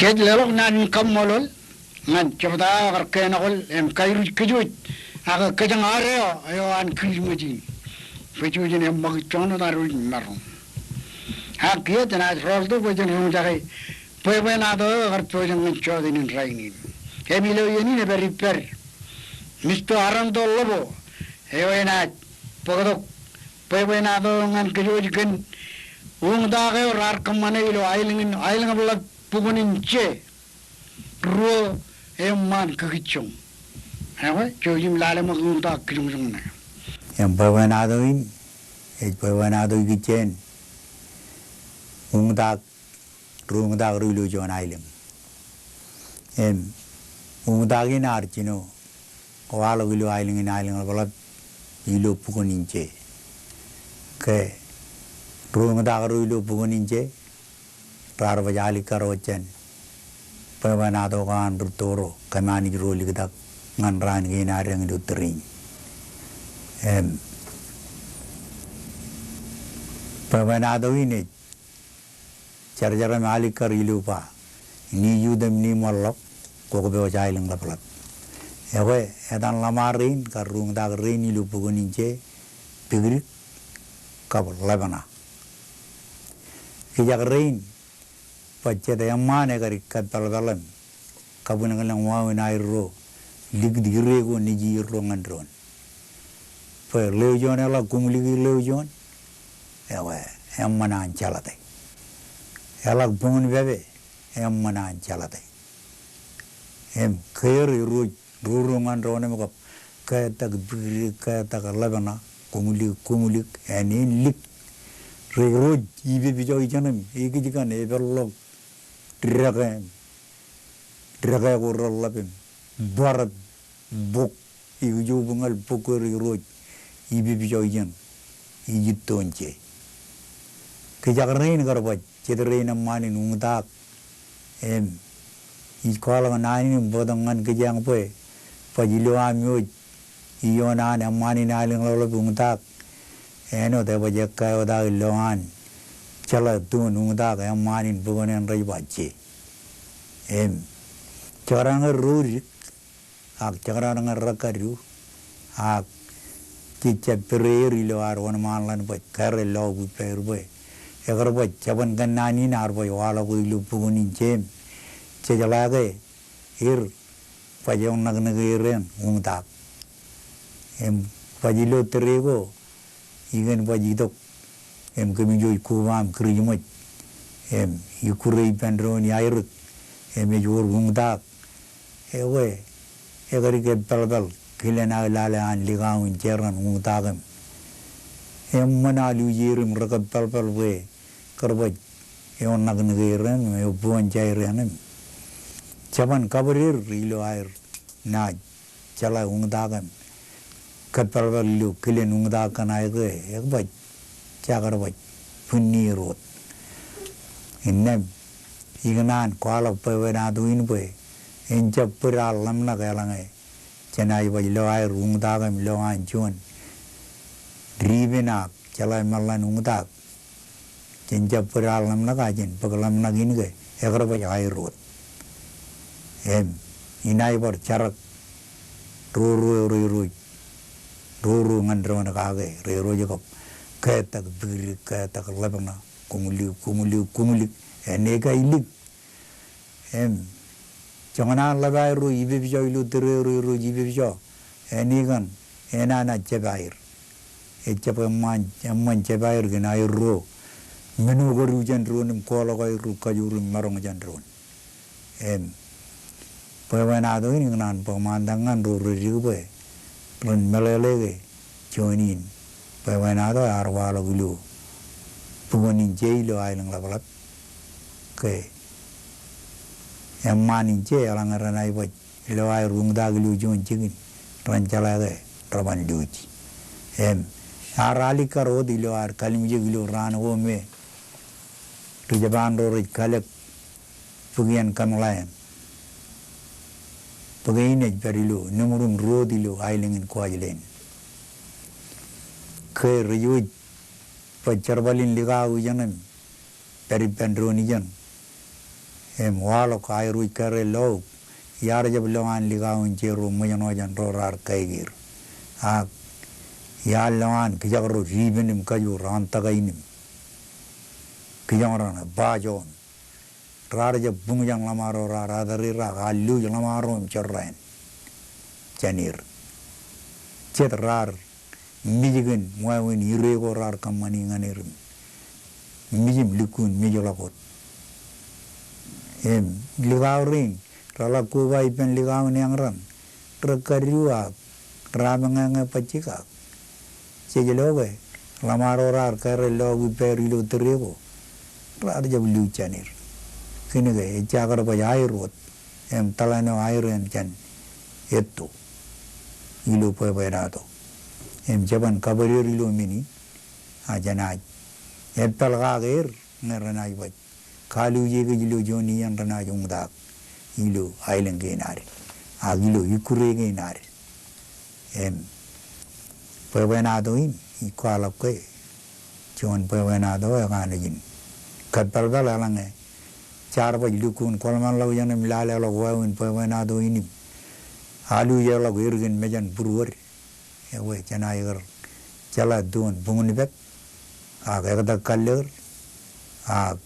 Ej leḷọk naan in kaṃṃoolol ñan jebta eo kar kōnọkol im kairuj kōj wōj ak kōjeañ ad eo eo an Kūrijṃōj in. Bwe jej eṃṃakūt juon wōt ad wōj maroñ. Ak kiiō jenaaj rọọltok bwe jen roñjake bwebwenato eo kar pojak ñan jota in rainin. Im ilo iien in ej pād ippād Misto Aranto Ḷobo eo enaaj bōktok bwebwenato eo ñan kōj wōj kōn uñtak eo raar kōṃṃane ilo aelōñ in, aelōñ ḷap bukwōn in je ruo eṃṃaan kikijjoñ. Ekwe, jouj im lale ṃōk uñtak kijoñjoñ ṇe. Im bwebwenato in ej bwebwenato ikijjeen uñtak, ri uñtak ro ilo juon aelōñ. Im uñtak in ear jino waḷọk ilo aelōñ in, aelōñ ḷapḷap ilo bukwōn in je. Ke ri uñtak ro ilo bukwōn in je raar baj alikkar wōt jān bwebwenato ko an rūtto ro kōm Anij ro liktak ñan raan kein ad deñ ilo tōre in. Im bwebwenato in ej jar jar im alikkar ilo ba, ni jute im ni ṃōḷḷọk kwō kōpooje aelōñ ḷapḷap. Ekwe, etan ḷōṃa rein kar ri uñtak rein ilo bukwōn in je, Pikdik kab Ḷepṇa. Kijak rein baj jet eṃṃaan ekar kōppālpāl im kabwilōñlōñ wāween aerro likūt ire ko nejin erro ñan doon. Bwe ḷeo juon eḷak kuñlik ḷeo juon, ekwe, eṃṃan an jeḷate. Eḷak buñūn pepe, eṃṃan an jeḷate. Im ke er erro ej ruru ñan doon im kab ketak Pikdik, ketak Ḷepṇa, kuñlik, kuñlik, āne en lik. Rej ro ej ipepijọ ijeṇ im ekijkan epeḷḷọk dekā im dekā ko reḷḷap im bōrāt bok, ikijjien bōk ñan bok ke rej ro ej ipepijọ ijeṇ ijittoon je. Kijak rein kar baj jet rein eṃṃaan in uñtak. Im ij kwaḷọk naan in im bōktok ñan kōjeañ bwe baj ilo am wōj ioon an eṃṃaan in aelōñ ḷapḷap uñtak, āinwōt ebaj ekkā wōt aō lo an jeḷā toon uñtak eṃṃaan in bukwōn in rej ba je. Im jekdọọn ñe ro dik ak jekdọọn ñe rekkadu, ak jej jab pere er ilo ad wōnṃaanḷọk bwe kar lọpḷọk ippāer bwe ekar baj jabōn kōnnaan in ear baj waḷọk ilo bukwōn in je im jejeḷā ke er baj eoṇakṇōk er en uñtak. Im baj ilo tōre ko ikōn baj itok im kōmij wōj koba im Kūrijṃōj im ikkure ippān doon iaerōk im ej wōr uñtak. Ekwe, ekar kōppālpāl kilen aō lale an likao in jeran uñtak im eṃṃan alujeer im rekōppālpāl bwe kar baj eoṇakṇōk er en im ebuon jaer en im jabōn kabōd er ilo aer naaj jeḷā uñtak im kōppālpāl ilo kilen uñtak kaṇ aer ke ekar baj, jekar baj bwinnier wōt. Innām ikōṇaan kwaḷọk bwebwenato in bwe en jab bōd ad ḷōmṇak eḷaññe jenaaj baj lo aer uñtak im lo an juon dipen ak jeḷā meḷan uñtak. Jen jab bōd ad ḷōmṇak, ak jen bōk ḷōmṇak in ke ekar baj aer wōt. Im inaaj bar jarak ro ro eo rej ro ej ruru ñan doon kake rej ro ej kab ketak Pikdik, ketak Ḷepṇa, kuñlik, kuñlik, kuñlik, āne ke ej lik. Im joñan an ḷap aerro ipepijọ ilo tōre eo rej ro ej ipepijọ, āne kōn enaaj jab aer. Ejjab eṃṃan, eṃṃan jab aer kōn aerro men ko kadu jān doon im kwaḷọk aerro kajoor im maroñ jān doon. Im bwebwenato in ikōṇaan bōk ṃaantak ñan ro rej dik bwe ren meḷeḷe ke juon in bwebwenato ear waḷọk ilo bukwōn in je ilo aelōñ ḷapḷap ke eṃṃaan in je eḷaññe renaaj baj lo aer uñtak ilo juon jikin ren jeḷā ke reban luuj. Im ear alikkar wōt ilo ad kalimjek ilo raan ko me ri-Japan ro rej kalōk bōk iien Kōṃḷaen. Bōk in ej pād ilo nōṃur im ruo wōt ilo aelōñ in Kuwajleen. Ke rej wōj baj jerbal in likao ijeṇ im pād ippān doon ijeṇ Im waḷọk aer wōj kōrā lo, iar jab lo an likao in je ro ṃōjṇọ jān ro raar kaikeer. Ak iar lo an kijak ro dipen im kajoor, āntaka in im kijoñran, ba joon. Raar jab buñ jān ḷōṃaro raar atōr er ak ear luuj ḷōṃaro im jorrāān jān er. Jet raar mej kōn wāween ire ko raar kōṃṃani ñan er im mej im lukkuun mejḷọk wōt. Im likao rein reḷak koba ippān likao in āñran, rekadu ak rameñeñe bajjek ak jej lo ke ḷōṃaro raar kōrā lo ippāer ilo tōre ko, raar jab luuj jān er. Kōnke ejja kar baj aer wōt, im tōḷan eo aer eṇ jān etto ilo bwebwenato. Im jeban kabōd er ilo men in, a jenaaj eppālkake er ñe renaaj baj kaluuj e kōj ilo juon iien renaaj uñtak ilo aelōñ kein ad ak ilo ikkure kein ad. Im bwebwenato in ij kwaḷọk ke juon bwebwenato eo ekanooj in kōppālpāl eḷaññe jaar baj lukkuun kōḷmānḷọkjeṇ im laleḷọk wāween bwebwenato in im aluujeḷọk er kōn mejān būruod. Ekwe jenaaj kar jeḷā doon buñūn pād ak ektak kallikker ak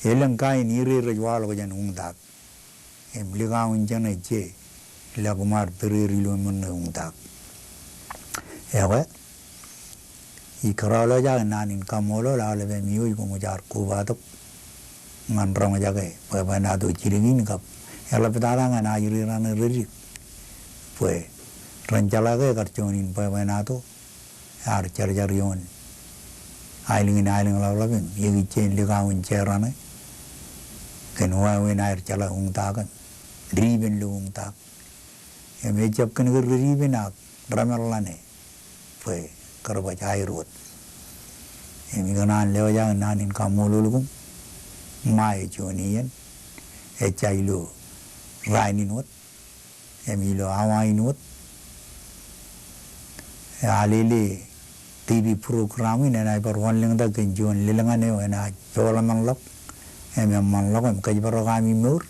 elōñ kain ire rej waḷọk jān uñtak. Im likao in jeṇe je lọkṃaad bōd er ilo men ṇe uñtak. Ekwe ij kōrọọl eo ej naan in kaṃṃoolol aolep im iwōj koṃ jaar kobatok ñan roñjake bwebwenato jidik in kab eḷaptata ñan ajri raṇe redik bwe ren jeḷā ke kar juon in bwebwenato ear jarjar ioon aelōñ in aelōñḷapḷap im ekijjeen likao in jeraṇe kōn wāween aer jeḷā uñtak im dipen lo uñtak. Im ejjab kōn ke dipen ak remeḷḷane bwe kar baj aer wōt. Im ikōṇaan lewōj aō naan in kaṃṃoolol koṃ ṃae juon iien, ejja ilo raan in wōt im ilo awa in wōt. Alele TV program in enaaj bar wanlōñtak kōn juon lelōñ eo enaaj peḷḷọk im eṃṃanḷọk im kōjparok ami mour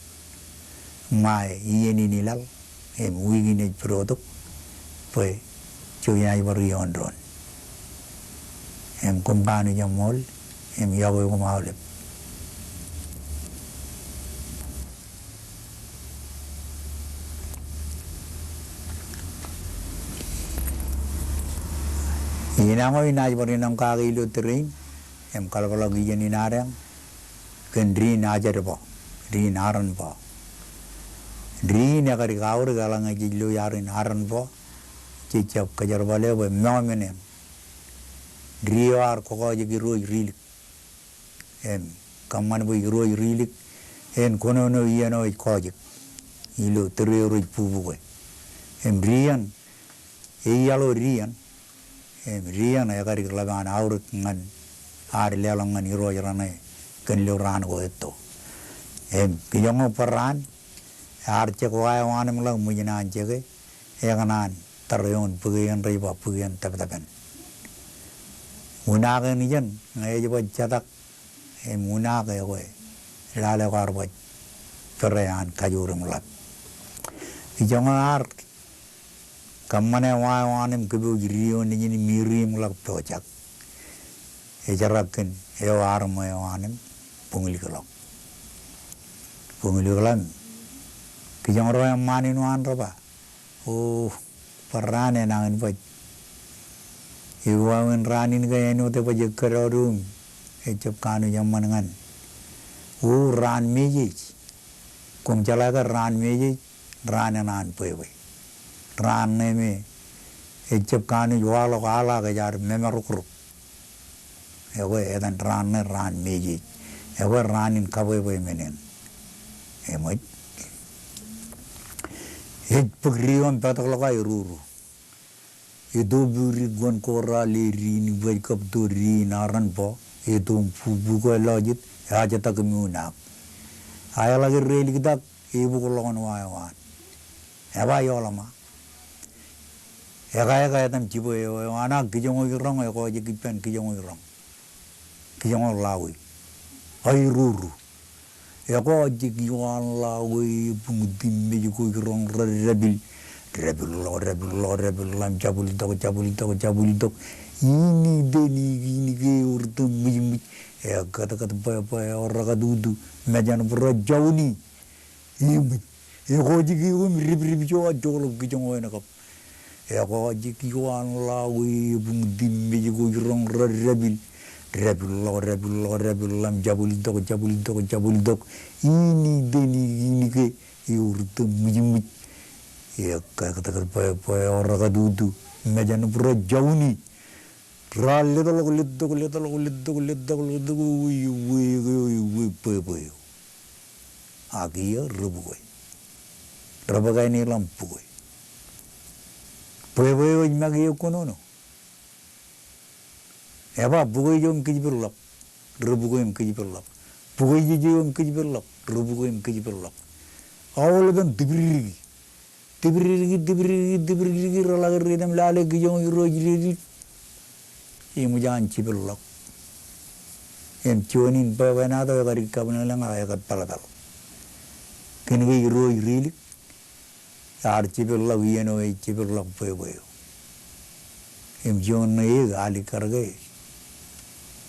ṃae iien in ilaḷ im wiik in ej pidotok bwe juon enaaj bar ioon doon. Im koṃ kanooj eṃṃool im iọkwe koṃ aolep. Inaño inaaj bar inaaj kake ilo tōre in im kaḷapḷọk ijeṇ in adeañ kōn di in ajed bọ, di in aran bọ. Di in ekadik aorōk eḷaññe jej lo iaar in aran bọ, jej jab kōjerbale bwe moṃ men eṇ. Di eo ear kokọọjek irooj rilik. Im kōṃṃan bwe irooj rilik en kōnono iien eo ej kọọjek ilo tōre eo rej bubuke. Im di eṇ, eḷap ilo di eṇ, im di eṇ ekadik ḷap an aorōk ñan ad leḷọk ñan irooj raṇe kōn ilo raan ko etto. Im kijoño bwe raan ear jek wa eo an im ḷak ṃōjin an jeke, ekōṇaan tar eoon bōk eṇ rej ba bōk eṇ tōptōpān. Unaak eṇ ijeṇ ñe ej baj jetak im unaak, ekwe lale kwaar baj bōd eo an kajoor im ḷap. Kijoño ear kōṃṃane wa eo an im kōpooj di eo nejin im iri im ḷak pojak. Ejerkakkin eo armej eo an im buñlikḷọk. Buñlikḷọk im kijoñ ro eṃṃaan in waan re ba, o, bwe raan enañin baj. Ewi wāween raan in ke āinwōt ebaj ekkōdọọdo im ejab kanooj eṃṃan ñan. O, raan mejej. Koṃ jeḷā ke raan mejej, raan eṇ an bwebwe. Raan ṇe me ejab kanooj waḷọk aḷ ak ejaad memarokrok. Ekwe etan raan ṇe raan mejej. Ekwe raan in kabwebwe men eṇ. Eṃōj. Ej bōk di eo im petōkḷọk aō eruru. Eto budik wōn ko rale di in ibwaj kab to di in aran bọ. Eto im bubu ko elọjet, eajetak im unaak. Ak eḷak erreliktak, ebukḷọk wōn wa eo an. Eba ioḷaṃa. Ekaeka etan jibwe eo eo an ak kijoño iroñ, ekọọjek ippān kijoño iroñ. Kijoño ḷawi. Aeruru. Ekwe, ejjeḷọk ioon ḷọk e, buñtūṃ mej ko iroñ rej dāpil. Dāpilḷọk, dāpilḷọk, dāpilḷọk im jabwiltok, jabwiltok, jabwiltok. Initeen ikiinike ewōr tō ṃwijṃwij. Ekatkat bwebwe eo rekatutu. Mejān bōrā joñan e. Im ej, ekwe, ejjeḷọk eo im ribrib ijo a joḷọk kijoñ eo en kab. Ekwe, ejjeḷọk ioon ḷọk e, buñtūṃ mej ko iroñ rej dāpil. Dāpilḷọk, dāpilḷọk, dāpilḷọk im jabwiltok, jabwiltok, jabwiltok. Initeen ikiinike ewōr tō ṃwijṃwij. Ekatkat bwebwe eo rekatutu. Mejān bōrā joñan e. Raar letok, letok, letok, letok, letok, letok, ewi, ewi, ewi bwebwe eo. Ak iiō ri bukwe. Ri bukwe ṇe ḷọk bukwe. Bwebwe eo ej make eok kōnono. Eba bukwe ijo im kōjpeḷḷọk. Ri bukwe im kōjpeḷḷọk. Bukwe ijeje eo im kōjpeḷḷọk. Ri bukwe im kōjpeḷḷọk. Aolep en tipdiki. Tipdiki, tipdiki, tipdiki, reḷak er item lale kijoñ irooj ri ri. Im ej an jepḷḷọk. Im juon in bwebwenato ekar ikkabwilōñlōñ ak ekar peḷpeḷ. Kōnke irooj ri lik ear jepḷḷọk iien eo ej jepḷḷọk bwebwe eo. Im juon ṇe eō alikkar ke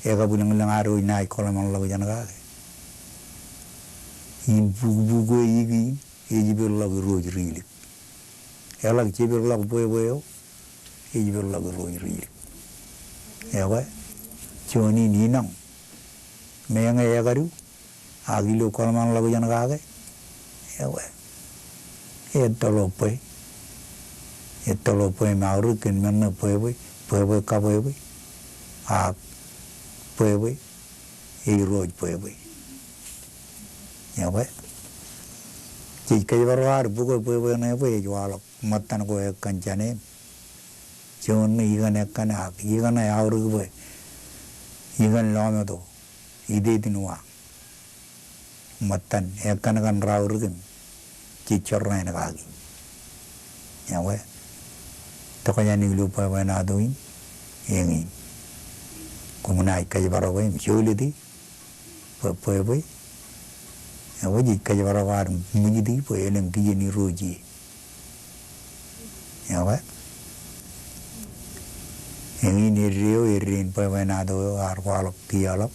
ekabwilōñlōñ ad wōj naaj kōḷmānḷọkjeṇ kake. Im bukwe, bukwe eo eik in ej jepḷḷọk irooj ri lik. Eḷak jepḷḷọk bwebwe eo, ej jepḷḷọk irooj ri lik. Ekwe, juon in inoñ. Meñe ekadu, ak ilo kōḷmānḷọkjeṇ kake. Ekwe. Ettoḷọk bwe. Ettoḷọk bwe im aorōk kōn men ṇe bwebwe, bwebwe kabwebwe. Ak bwebwe ej irooj bwebwe. Ekwe. Jej kōjparok ad bukwe bwebwe ṇe bwe ej waḷọk ṃōttan ko ekkan jāne im. Juon ṇe ikōn ekkan ak ikōṇe aorōk bwe ikōn lọmeto iteiten wa. Ṃōttan ekkan kaṇ raorōk im jej jorrāān kaki. Ekwe. Tokjān ilo bwebwenato in, eñin. Koṃ naaj kōjparok e im jolōte bwe bwebwe. Ekwe, jej kōjparok ad ṃwijiti bwe elōñ kijen irooj ie. Ekwe. Eñin eddo eo, eddo in bwebwenato eo ear kwaḷọk kiiō ḷọk.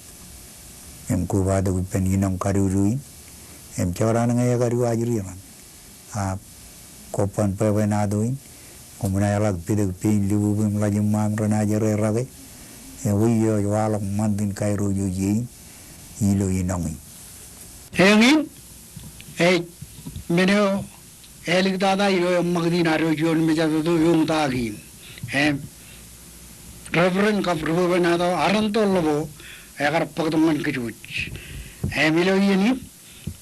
Im kobatok ippān inoñ kadudu in. Im jorrāān ñe ekadu ajri raṇ. Ak koban bwebwenato in, koṃ naaj ḷak pitōk pein libubu im ḷajiṃṃa im renaaj ererake. Ewi eo ej waḷọk ṃantin kairooj eo ej in ilo inoñ in. Eñin, ej men eo āliktata ilo eṃṃakūt in ad wōj ioon mejatoto eoon ta kein. Im Reverend kab ri bwebwenato Arento Ḷobo ekar bōktok ñan kōj wōj. Im ilo iien in,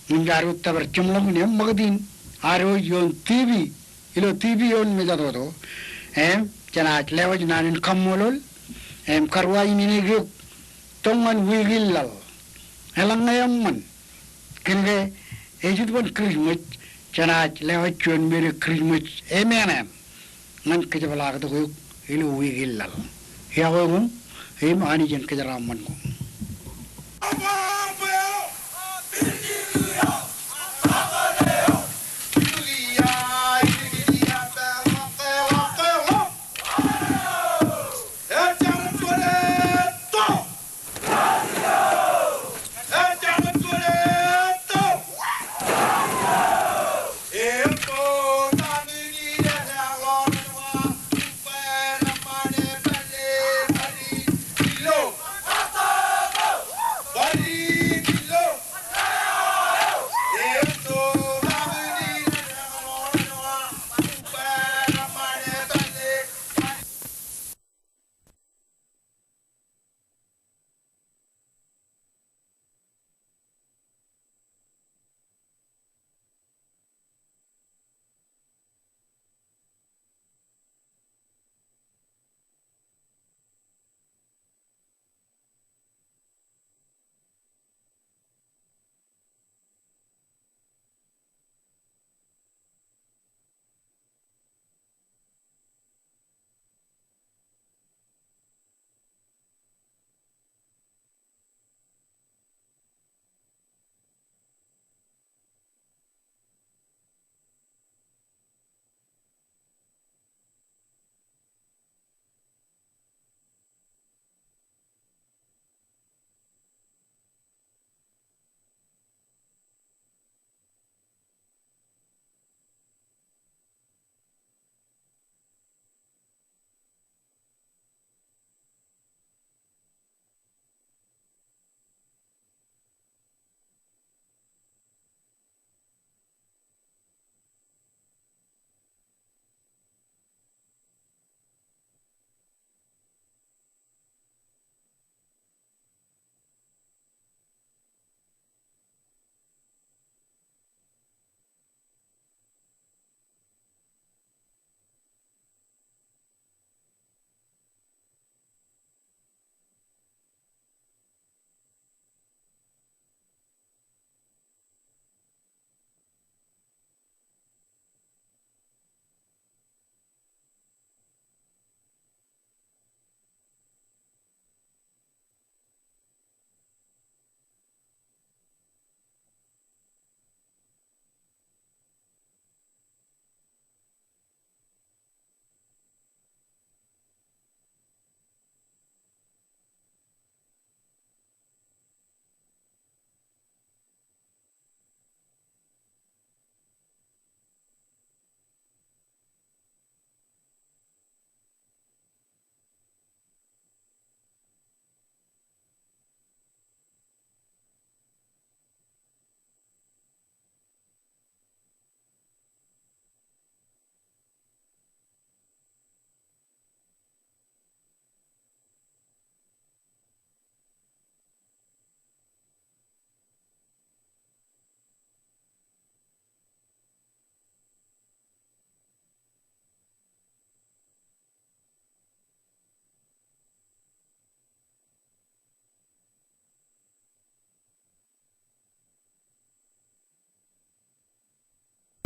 im jaar wōj tōpar jeṃḷọkin eṃṃakūt in ad wōj ioon TV, ilo TV ioon mejatoto. Im jenaaj lewōj naan in kaṃṃoolol. Im karuwa in eñin eok tok ñan wiik in laḷ. Eḷaññe eṃṃan, kōnke ej itok bwe Christmas, jenaaj lewōj juon Merry Christmas, amen, amen. Ñan kōjepḷaaktok eok ilo wiik in laḷ. Iọkwe koṃ, im Anij en kōjeraaṃṃan koṃ.